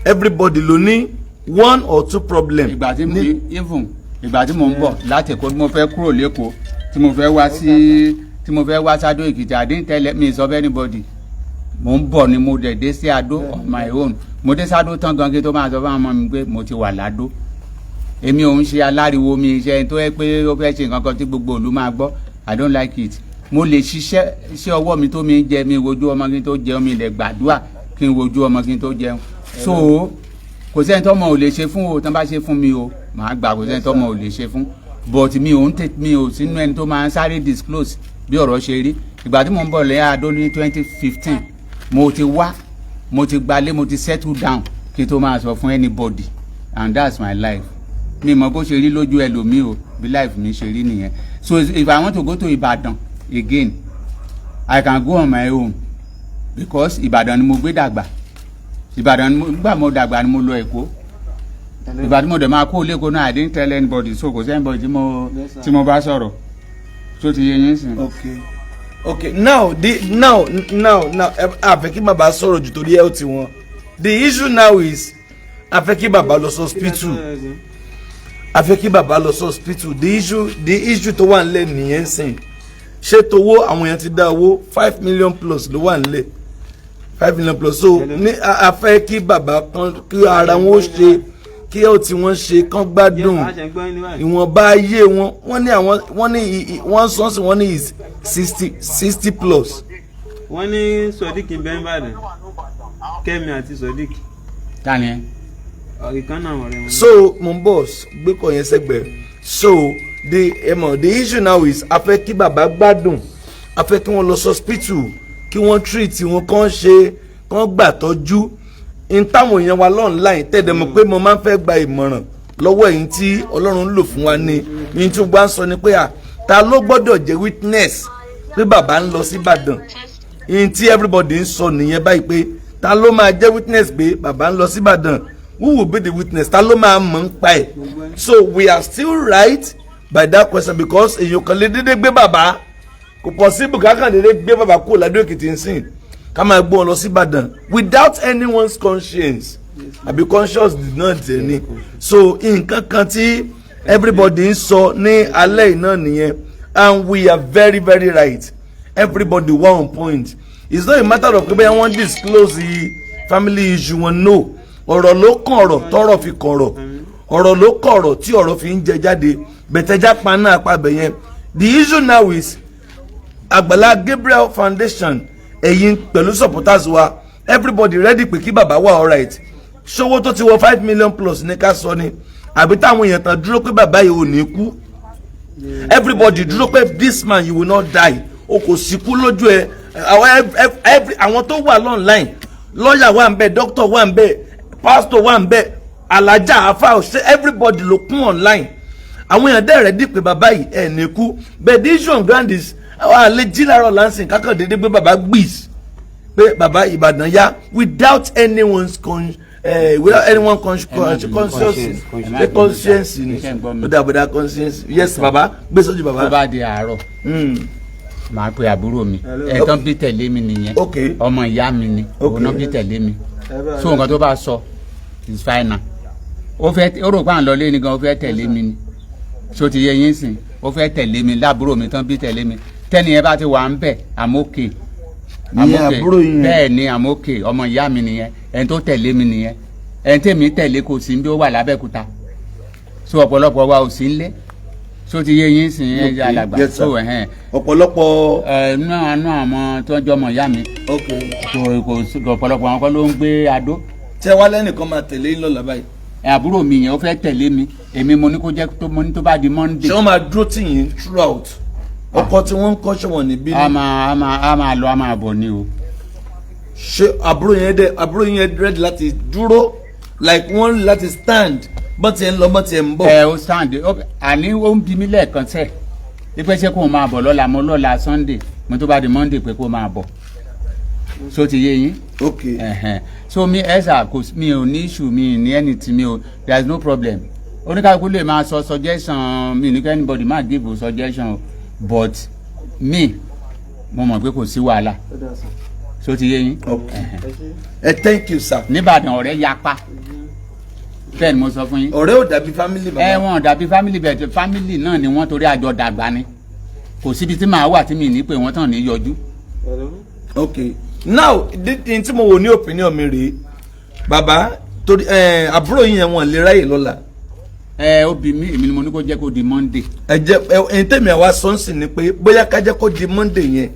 [SPEAKER 5] Everybody ló ní one or two problem.
[SPEAKER 3] Ìgbà tí mo even ìgbà tí mo ń bọ̀ láti Èkó, tí mo fẹ́ kúrò lẹ́kọ̀ọ́, tí mo fẹ́ wá sádó Èkìtì, I didn't tell me sọ fún anybody. Mo ń bọ̀ ni mo dẹ̀ dé sí Adó on my own. Mo dé sádó tán gan kí tó máa sọ fún àwọn ọmọ mi pé mo ti wà ládó. Èmi ò ń ṣe aláriwo, mi iṣẹ́ tó yẹ pé ó fẹ́ ṣe nǹkan kan tí gbogbo ìlú máa gbọ́, I don't like it. Mo lè ṣiṣẹ́ iṣẹ́ ọwọ́ mi tó mi ń jẹ, mi wojú ọmọ kí n tó jẹun, mi lè gbàdúrà. Kí n wojú ọmọ kí n tó jẹun. So kò sẹ́ni tọ́mọ ò lè ṣe fún o. Tán bá ṣe fún mi o, màá gbà. Kò sẹ́ni tọ́mọ ò lè ṣe fún, but mi ò ń tè, mi ò sínú ẹni tó máa ń sáré disclose bí ọ̀rọ̀ ṣe rí. Ìgbà tí mò ń bọ̀ lẹ́yìn Adó ní 2015, mo ti wá, mo ti gbalé, mo ti settle down kí n tó máa sọ fún anybody, and that's my life. Mi mọ bó ṣe rí lójú ẹlòmíì o, bí life mi ṣe rí nìyẹn. So if I want to go to Ibadan again, I can go on my own, because Ìbàdàn ni mo gbé dàgbà. Ìbàdàn ni mo gbà, mo dàgbà ni mo lọ Èkó. Ìgbà tí mo dẹ̀ máa kó lẹ́kọ̀ọ́ náà, I didn't tell anybody, so kò sí anybody tí mo bá sọ̀rọ̀ tó ti yé yín sìn.
[SPEAKER 5] Okay, now the now now now a fẹ́ kí bàbá sọ̀rọ̀ jù torí health wọn. The issue now is, a fẹ́ kí bàbá lọ sí hospital, a fẹ́ kí bàbá lọ sí hospital. The issue tó wà nílẹ̀ nìyẹn sìn. Ṣé towó, àwọn èèyàn ti dá owó, 5 million plus ló wà nílẹ̀, 5 million plus. So ní a fẹ́ kí bàbá kan, kí ara wọn ó ṣe, kí health wọn ṣe, kán gbádùn ìwọ̀nba ayé wọn. Wọ́n ní àwọn, wọ́n ní wọ́n sọ sí, wọ́n ní is 60 plus.
[SPEAKER 2] Wọ́n ní Sodiq ń bẹ ń bàdàn, Kẹ́mi àti Sodiq.
[SPEAKER 3] Ta ni ẹ?
[SPEAKER 2] Ìkan náà ọ̀rẹ́ wọn.
[SPEAKER 5] So mo ń bọ̀, gbé kọ̀ yẹn sẹ́gbẹ̀ẹ́. So the ẹ mọ̀, the issue now is, a fẹ́ kí bàbá gbádùn, a fẹ́ kí wọ́n lọ sí hospital, kí wọ́n treat wọn, kán ṣe, kán gbà tọ́jú n táwọn èèyàn wa online tẹ̀dẹ̀ mọ̀ pé mo máa ń fẹ́ gba ìmọ̀ràn lọ́wọ́ ẹ̀yin tí Ọlọ́run ń lò fún wa ní ní tí wọ́n sọ ni pé à ta ló gbọ́dọ̀ jẹ́ witness pé bàbá ń lọ sí Ìbàdàn? Ní tí everybody ń sọ nìyẹn báyìí, pé ta ló máa jẹ́ witness pé bàbá ń lọ sí Ìbàdàn? Who will be the witness? Ta ló máa mọ̀ ń pa ẹ̀? So we are still right by that question, because èèyàn kan lè dédé gbé bàbá, kò possible kákan dédé gbé bàbá kúrò ládó Èkìtì nsìn, ká máa gbé wọn lọ sí Ìbàdàn without anyone's conscience àbí conscious náà tẹ̀ ni. So nǹkan kan tí everybody ń sọ ní alẹ́ yìí náà nìyẹn, and we are very very right. Everybody were on point. It's not a matter of pé bóyá wọ́n disclose the family issue wọn. No, ọ̀rọ̀ ló kàn ọ̀rọ̀ tọ́rọ̀ fi kọ̀rọ̀, ọ̀rọ̀ ló kọ̀rọ̀ tí ọ̀rọ̀ fi ń jẹ jáde bẹ̀tẹ̀já paná apabẹ̀ yẹn. The issue now is Àgbàlá Gabriel Foundation, ẹ̀yin pẹ̀lú supporters wa, everybody ready pé kí bàbá wà alright. Ṣówó tó ti wọ 5 million plus ní ká sọ ni, àbí táwọn èèyàn tán dúró pé bàbá yìí ò ní kú? Everybody dúró pé this man, you will not die. O kò sí kú lójú ẹ. Àwọn every àwọn tó wà online, lọ́ọ̀yà wà ń bẹ̀, doctor wà ń bẹ̀, pastor wà ń bẹ̀, alájà afa ṣe, everybody ló kún online. Àwọn èèyàn dẹ̀ ready pé bàbá yìí ẹ̀ ní kú. But the issue on ground is, àwọn àlè jí láàárọ̀ lansing kákan dédé gbé bàbá gbìs pé bàbá Ìbàdàn yá without anyone's con without anyone conscious, pé conscience ni ó dà bọ̀dà conscience. Yes, bàbá, gbé sójú
[SPEAKER 3] Tó
[SPEAKER 5] bàbá.
[SPEAKER 3] bá di àárọ̀, màá pe àbúrò mi ẹ̀tàn bí tẹ̀lé mi nìyẹn. Ọmọ ìyá mi ni òun náà bí tẹ̀lé mi. So nǹkan tó bá sọ is final. Ó fẹ́, ó rò pé à ń lọ lé ní gan, ó fẹ́ tẹ̀lé mi ni. So ti yẹ yín sìn? Ó fẹ́ tẹ̀lé mi, láàbúrò mi tán bí tẹ̀lé mi. Tẹ́ni yẹn bá ti wà ń bẹ̀, I'm okay. I'm
[SPEAKER 5] Ìyẹn
[SPEAKER 3] okay.
[SPEAKER 5] àbúrò yín yẹn.
[SPEAKER 3] Bẹ́ẹ̀ ni, I'm okay. Ọmọ ìyá mi nìyẹn, ẹni tó tẹ̀lé mi nìyẹn. Ẹni tẹ̀mí tẹ̀lé kò sí bí, ó wà lábẹ́kúta. So ọ̀pọ̀lọpọ̀ wa ò sí ń lé. So ti yé yín sìn ẹ, alàgbà?
[SPEAKER 5] Yes, sir.
[SPEAKER 3] So ẹ̀hẹ́n.
[SPEAKER 5] Ọ̀pọ̀lọpọ̀.
[SPEAKER 3] Ẹ nú àánú àwọn tó ń jọmọ ìyá mi, kò ọ̀pọ̀lọpọ̀ àwọn kọ́ ló ń gbé Adó.
[SPEAKER 5] Tẹ wá lẹ́nìkan máa tẹ̀lé yín lọ́la báyìí?
[SPEAKER 3] Ẹ, àbúrò mi yẹn, ó fẹ́ tẹ̀lé mi. Èmi mo ní kó jẹ́ tó, mo ní tó bá di Monday.
[SPEAKER 5] Ṣé wọ́n máa dúró tì yín throughout? Ọkọ tí wọ́n ń kọ́, ṣé wọ́n níbí
[SPEAKER 3] a
[SPEAKER 5] ni?
[SPEAKER 3] máa lọ, a máa bọ̀ ni o.
[SPEAKER 5] Ṣé àbúrò yẹn dẹ, àbúrò yẹn ready láti dúró, like wọ́n láti stand bọ́n tiẹ̀ ń lọ, bọ́n tiẹ̀ ń bọ̀?
[SPEAKER 3] Ẹ, ó stand àní ó ń bi mí lẹ́ẹ̀kan sẹ́ẹ̀ wípé ṣé kó o máa bọ̀ lọ́la. Mo lọ́la Sunday, mo tó bá di Monday pé kó o máa bọ̀. So ti yé yín?
[SPEAKER 5] Ok.
[SPEAKER 3] Ẹ̀hẹ̀n. So mi ẹ̀sà kò mi ò ní issue, mi ní anything, mi ò, there is no problem. Oníkàlùkù lè máa sọ suggestion mi ní kí anybody máa give suggestion o, but me, mo mọ̀ pé kò sí wàhálà. So ti yé yín?
[SPEAKER 5] Ok, ẹ, thank you, sir.
[SPEAKER 3] Nìbàdàn, ọ̀rẹ́ yapa, bẹ́ẹ̀ ni mo sọ fún yín.
[SPEAKER 5] Ọ̀rẹ́ ò dàbí family, bàbá.
[SPEAKER 3] Ẹ, wọn dàbí family bẹ́ẹ̀, family náà ni wọ́n, torí àjọ dàgbà ni. Kò síbi tí màá wà tí mi ní pé wọ́n tàn ní yọjú.
[SPEAKER 5] Ok, now the tí mo wò ní opinion mi rèé, bàbá, torí àbúrò yín yẹn, wọn lè ráyè lọ́la.
[SPEAKER 3] Ẹ, ó bí mi, èmi ni mo ní kó jẹ́ kó di Monday.
[SPEAKER 5] Ẹ jẹ́ ẹ ẹ tẹ̀mí àwa sọ́nsìn ni pé bóyá ká jẹ́ kó di Monday yẹn.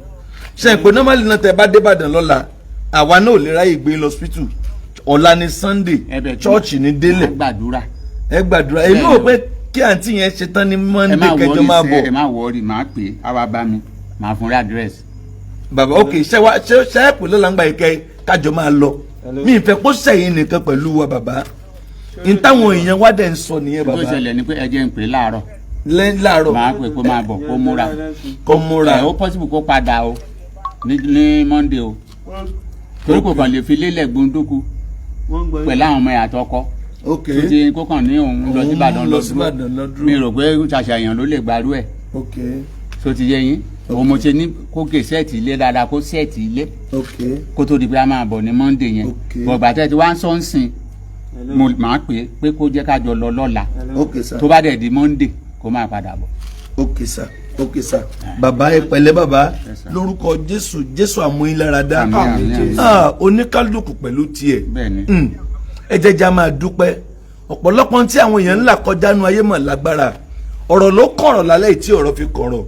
[SPEAKER 5] Ṣe é pé normally náà, tẹ bá dé Ìbàdàn lọ́la, Àwa náà ò lè ráyè gbé lọ hospital. Ọ̀la ni Sunday,
[SPEAKER 3] Ẹbẹ̀ tí
[SPEAKER 5] church ní délẹ̀.
[SPEAKER 3] Má gbàdúrà.
[SPEAKER 5] Ẹ gbàdúrà. Èmi ò pé kí àǹtí yẹn ṣe tán ní
[SPEAKER 3] Ẹ
[SPEAKER 5] Monday
[SPEAKER 3] má
[SPEAKER 5] kẹjọ
[SPEAKER 3] worry
[SPEAKER 5] máa
[SPEAKER 3] sẹ́,
[SPEAKER 5] bọ̀.
[SPEAKER 3] ẹ má worry, màá pè é, á wá bá mi, màá fún rí àdírẹ́sì.
[SPEAKER 5] Bàbá, ok, ṣé wá ṣé ṣé ẹ pè lọ́la ń gba ìkẹ́ kájọ máa lọ? Mi ì fẹ́ kó sẹ̀yìn nìkan pẹ̀lú wa, bàbá. N táwọn èèyàn wá dẹ̀ ń sọ nìyẹn.
[SPEAKER 3] Tó
[SPEAKER 5] Bàbá,
[SPEAKER 3] ṣẹlẹ̀ ni pé ẹ jẹ́ ń pè é láàárọ̀.
[SPEAKER 5] Lẹ́yìn láàárọ̀.
[SPEAKER 3] Màá pè kó máa bọ̀, kó múra.
[SPEAKER 5] Kó múra.
[SPEAKER 3] Ẹ ó possible kó padà o ní Monday o, torí kò kàn lè fi lélẹ̀ gbóndókú
[SPEAKER 2] Wọ́n ń gbọ́ yín.
[SPEAKER 3] pẹ̀lú àwọn ọmọ ẹ̀ àtọkọ tó ti kó kàn ní òun lọ sí Ìbàdàn
[SPEAKER 5] Òun
[SPEAKER 3] lọ
[SPEAKER 5] lọ sí
[SPEAKER 3] dúró.
[SPEAKER 5] Ìbàdàn lọ dúró.
[SPEAKER 3] Mi rò pé ṣàṣà èèyàn ló lè gbarú ẹ̀. Tó ti yé yín, òun mo ṣe ní kó gé set ilé dáadáa, kó set ilé kó tó di pé a máa bọ̀ ní Monday yẹn. Bọ̀gbà tẹ́ ti wá ń sọ ń sìn, mo máa pè é pé kó jẹ́ ká jọ lọ lọ́la.
[SPEAKER 5] Ok sir.
[SPEAKER 3] Tó bá dẹ̀ di Monday, kó máa padà bọ̀.
[SPEAKER 5] Ok sir, ok sir. Bàbá, ẹ pẹ̀lẹ́ bàbá.
[SPEAKER 3] Yes, sir.
[SPEAKER 5] Lórúkọ Jésù, Jésù àmúyínláradá.
[SPEAKER 3] Àmín, àmín, àmín.
[SPEAKER 5] Ah, oníkálukú pẹ̀lú tiẹ̀.
[SPEAKER 3] Bẹ́ẹ̀ni.
[SPEAKER 5] Ẹ jẹ́ já máa dúpẹ́. Ọ̀pọ̀lọpọ̀ tí àwọn èèyàn ńlá kọjá nu ayé mọ̀ lágbára. Ọ̀rọ̀ ló kọ̀rọ̀ lálẹ́ yìí tí ọ̀rọ̀ fi kọ̀rọ̀.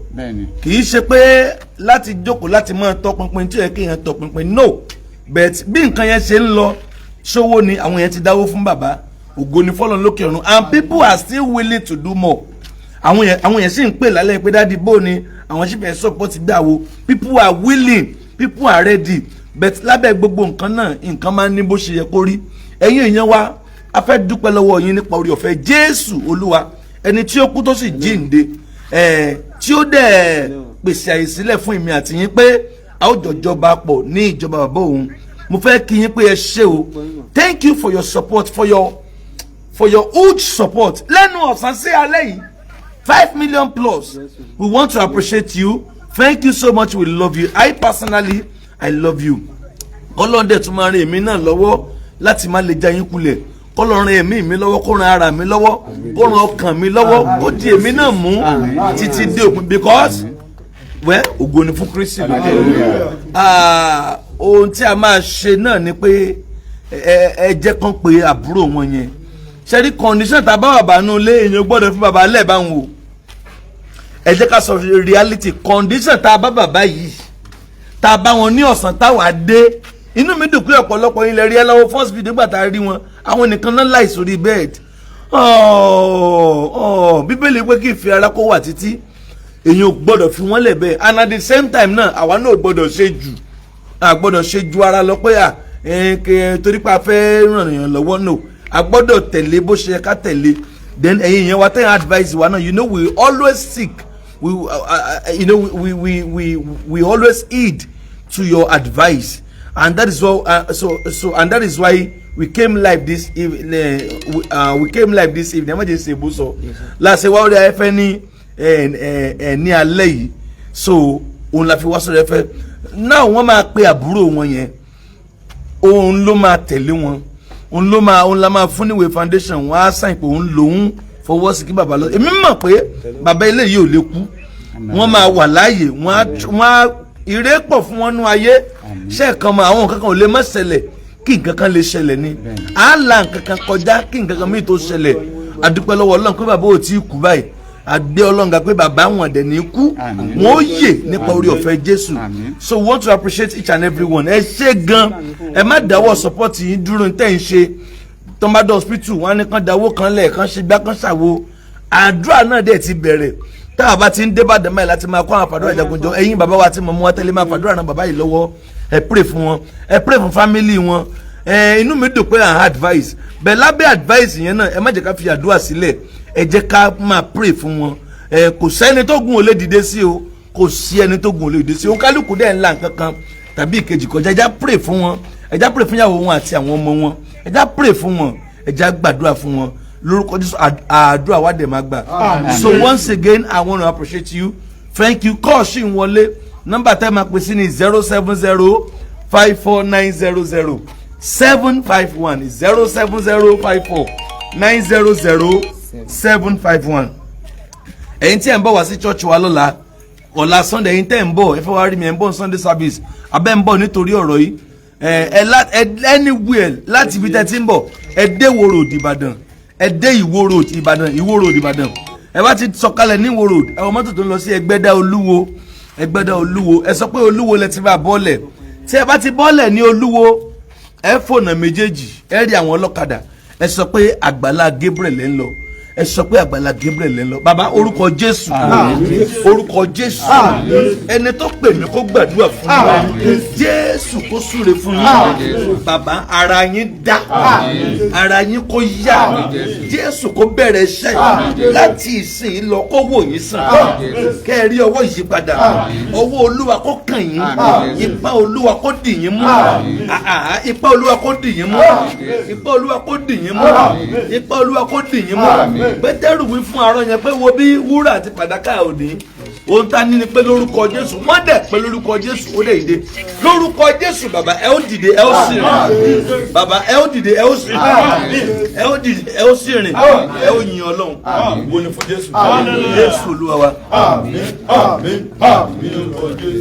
[SPEAKER 5] Kì í ṣe pé láti jókòó láti máa tọpinpin tí ó yẹ kí èèyàn tọpinpin, no, but bí nǹkan yẹn ṣe ń lọ, ṣówó ni àwọn yẹn ti dáwó fún bàbá. Ògo ni fọlọ́n lókè ọ̀run, and people are still willing to do more. Àwọn yẹn sì ń pè lálẹ́ pé, "Daddy, bó ni àwọn sì fẹ́ support gbà wo?" People are willing, people are ready, but lábẹ́ gbogbo nǹkan náà, nǹkan máa ń ní bó ṣe yẹ kó rí. Ẹ̀yin èèyàn wa, a fẹ́ dúpẹ́ lọ́wọ́ yín nípa orí ọ̀fẹ́ Jésù Olúwa, ẹni tí ó kú tó sì jíǹde, tí ó dẹ̀ pèsè àyè sílẹ̀ fún èmi àti yín pé a ó jọ jọba pọ̀ ní ìjọba bàbá òun. Mo fẹ́ kí yín pé ẹ ṣé o. Thank you for your support, for your huge support lẹ́nu ọ̀sán sí alẹ́ yìí, 5 million plus. We want to appreciate you. Thank you so much. We love you. I personally, I love you. Ọlọ́run dẹ̀ tún máa rin èmi náà lọ́wọ́ láti má lè já yín kulẹ̀. Kọ́lọ́run rin ẹ̀mí mi lọ́wọ́, kó ran ara mi lọ́wọ́, kó ran ọkàn mi lọ́wọ́, kó di èmi náà mú títí dé òpin, because, well, ògo ni fún Kristi lókè. Ah, ohun tí a máa ṣe náà ni pé ẹ jẹ́ kán pé àbúrò wọn yẹn. Ṣe rí condition tá a bá bàbá nù lé, èèyàn gbọ́dọ̀ fún bàbá lẹ́ẹ̀ báwọn o. Ẹ jẹ́ ká sọ reality condition tá a bá bàbá yìí, tá a bá wọn ní ọ̀sán táwa dé. Inú mi dùn pé ọ̀pọ̀lọpọ̀ yín lè rí ẹ lọ́wọ́ first video. Nígbà tá a rí wọn, àwọn nìkan náà láì sórí bed. Bíbélì pé kí ìfẹ́ ara kó wà títí. Èyàn ò gbọ́dọ̀ fi wọ́n lẹ̀ bẹ́ẹ̀, and at the same time náà, àwa náà ò gbọ́dọ̀ ṣe jù, a gbọ́dọ̀ ṣe ju ara lọ pé à torí pé a fẹ́ ràn yàn lọ́wọ́. No, a gbọ́dọ̀ tẹ̀lé bó ṣe yẹ ká tẹ̀lé. Then ẹ̀yin yẹn wa tẹ̀yìn advice wa náà, you know we always seek, we you know we always heed to your advice, and that is why so so and that is why we came live this evening. We came live this evening. Ẹ má jẹ́ ṣe ìbúsọ láṣẹ wá orí afẹ́fẹ́ ní ẹ ní alẹ́ yìí. So òun la fi wá sórí afẹ́fẹ́ náà. Wọ́n máa pe àbúrò wọn yẹn, òun ló máa tẹ̀lé wọn, òun ló máa, òun la máa fún níwèé foundation. Wọn á sign pé òun lòún fọwọ́ sí kí bàbá lọ. Èmi mọ̀ pé bàbá ilé yìí ò lè kú, wọ́n máa wà láàyè, wọ́n á ire pọ̀ fún wọn nú ayé. Ṣé kan mọ àwọn nǹkan kan ò lè má ṣẹlẹ̀ kí nǹkan kan lè ṣẹlẹ̀ ni? À ń la nǹkan kan kọjá kí nǹkan kan míì tó ṣẹlẹ̀. Adúpẹ́ lọ́wọ́ Ọlọ́run pé bàbá ò tí ì kú báyìí. Àgbẹ̀ Ọlọ́run ga pé bàbá wọn dẹ̀ ní kú.
[SPEAKER 3] Àmín.
[SPEAKER 5] Wọn ó yè nípa orí ọ̀fẹ́ Jésù.
[SPEAKER 3] Àmín.
[SPEAKER 5] So we want to appreciate each and every one. Ẹ ṣé gan. Ẹ má dáwọ́ support yín dúró. Ní tẹ́ ń ṣe tọ́mbádọ́ hospital, wọn á ní kán dáwó kan lẹ̀, kán ṣe gbá, kán ṣàwo. Àdúrà náà dẹ̀ ti bẹ̀rẹ̀. Tá a bá ti ń dé Ìbàdàn báyìí láti máa kó àwọn àfàdúrà jagunjọ. Ẹ̀yin bàbá wa tí mo mú wa tẹ́lẹ̀, máa fàdúrà náà bàbá yìí lọ́wọ́. Ẹ pray fún wọn, ẹ pray fún family wọn. Ẹ inú mi dùn pé à ń advice bẹ́ẹ̀. Lábẹ́ advice yẹn náà, ẹ má jẹ́ ká fi àdúrà sílẹ̀, ẹ jẹ́ ká máa pray fún wọn. Ẹ kò sẹ́ni tó gun ò lè dìde sí o, kò sí ẹni tó gun ò lè dìde sí o. Kálukú dẹ̀ ń la nǹkan kan tàbí ìkejì kọjá. Ẹ já pray fún wọn, ẹ já pray fún ìyàwó wọn àti àwọn ọmọ wọn, ẹ já pray fún wọn, ẹ já gbàdúrà fún wọn lórúkọ Jésù. Àdúrà wa dẹ̀ máa gbà. So once again, I want to appreciate you. Thank you. Call ṣì ń wọlé. Nọ́mbà tẹ́ máa pè sí ní 07054900751, 07054900751. Ẹ̀yin tí ẹ̀ ń bọ̀ wá sí church wa lọ́la, ọ̀la Sunday, ẹ̀yin tẹ́ ń bọ̀, ẹ fẹ́ wá rí mi, ẹ̀ ń bọ̀ Sunday service, abẹ́ ń bọ̀ nítorí ọ̀rọ̀ yìí, ẹ anywhere láti ibi tẹ́ ti ń bọ̀, ẹ dé Ìwó Road, Ìbàdàn. Ẹ dé Ìwó Road, Ìbàdàn, Ìwó Road, Ìbàdàn. Ẹ bá ti sọ̀kalẹ̀ ní Ìwó Road, ẹ wọ mọ́tò tó ń lọ sí Ẹgbẹ́dá Olúwo, Ẹgbẹ́dá Olúwo. Ẹ sọ pé Olúwo lẹ ti bá bọ́ọ̀lẹ̀. Tí ẹ bá ti bọ́lẹ̀ ní Olúwo, ẹ fònà méjèèjì, ẹ rí àwọn ọlọ́kadà, ẹ sọ pé Àgbàlá Gabriel ẹ ń lọ, ẹ sọ pé Àgbàlá Gabriel ẹ ń lọ. Bàbá, orúkọ Jésù, orúkọ Jésù, ẹni tó pè mí kó gbàdúrà fún mi, Jésù kó súre fún yín. Bàbá, ara yín dá, ara yín kó yá, Jésù kó bẹ̀rẹ̀ iṣẹ́ láti ìsìn lọ, kó wò yín sàn, kẹ́ ẹ rí ọwọ́ ìyípadà, ọwọ́ Olúwa kó kàn yín, ipá Olúwa kó dì yín mú, ipá Olúwa kó dì yín mú, ipá Olúwa kó dì yín mú, ipá Olúwa kó dì yín mú. Pétérù wí fún arọ yẹn pé, wo bí, wúrà àti fàdákà ò ní, ohun tá a ní ni pé lórúkọ Jésù. Wọ́n dẹ̀ pé lórúkọ Jésù, ó dẹ̀ dìde. Lórúkọ Jésù, bàbá, ẹ ó dìde, ẹ ó sì rìn. Bàbá, ẹ ó dìde, ẹ ó sì rìn, ẹ ó dìde, ẹ ó sì rìn, ẹ ó yin Ọlọ́run. Wo ni fún Jésù, Jésù Olúwa wa.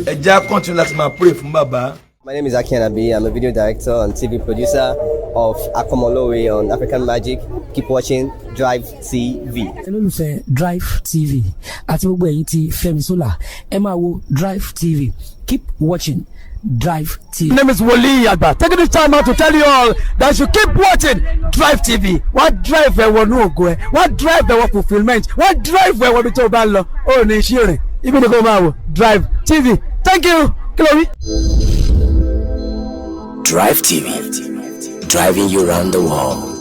[SPEAKER 5] Ẹ jẹ́ á continue láti máa pray fún bàbá.
[SPEAKER 9] My name is Aki Anabi. I'm a video director and TV producer of Akomolowe on African Magic. Keep watching Drive TV.
[SPEAKER 10] Olólùfẹ́ Drive TV àti gbogbo ẹ̀yin tí Fẹ́mi Sola, ẹ máa wo Drive TV. Keep watching Drive TV.
[SPEAKER 11] My name is Wole Agba. Taking this time out to tell you all that you keep watching Drive TV. Wọ́n drive ẹ wọnú ògo ẹ, wọ́n drive ẹ wọ fulfilment, wọ́n drive ẹ wọ ibi tó o bá ń lọ. Ó ní iṣẹ́ rìn, ibi ni kò máa wò Drive TV. Thank you. Kí ló wí?
[SPEAKER 12] Drive TV, driving you around the world.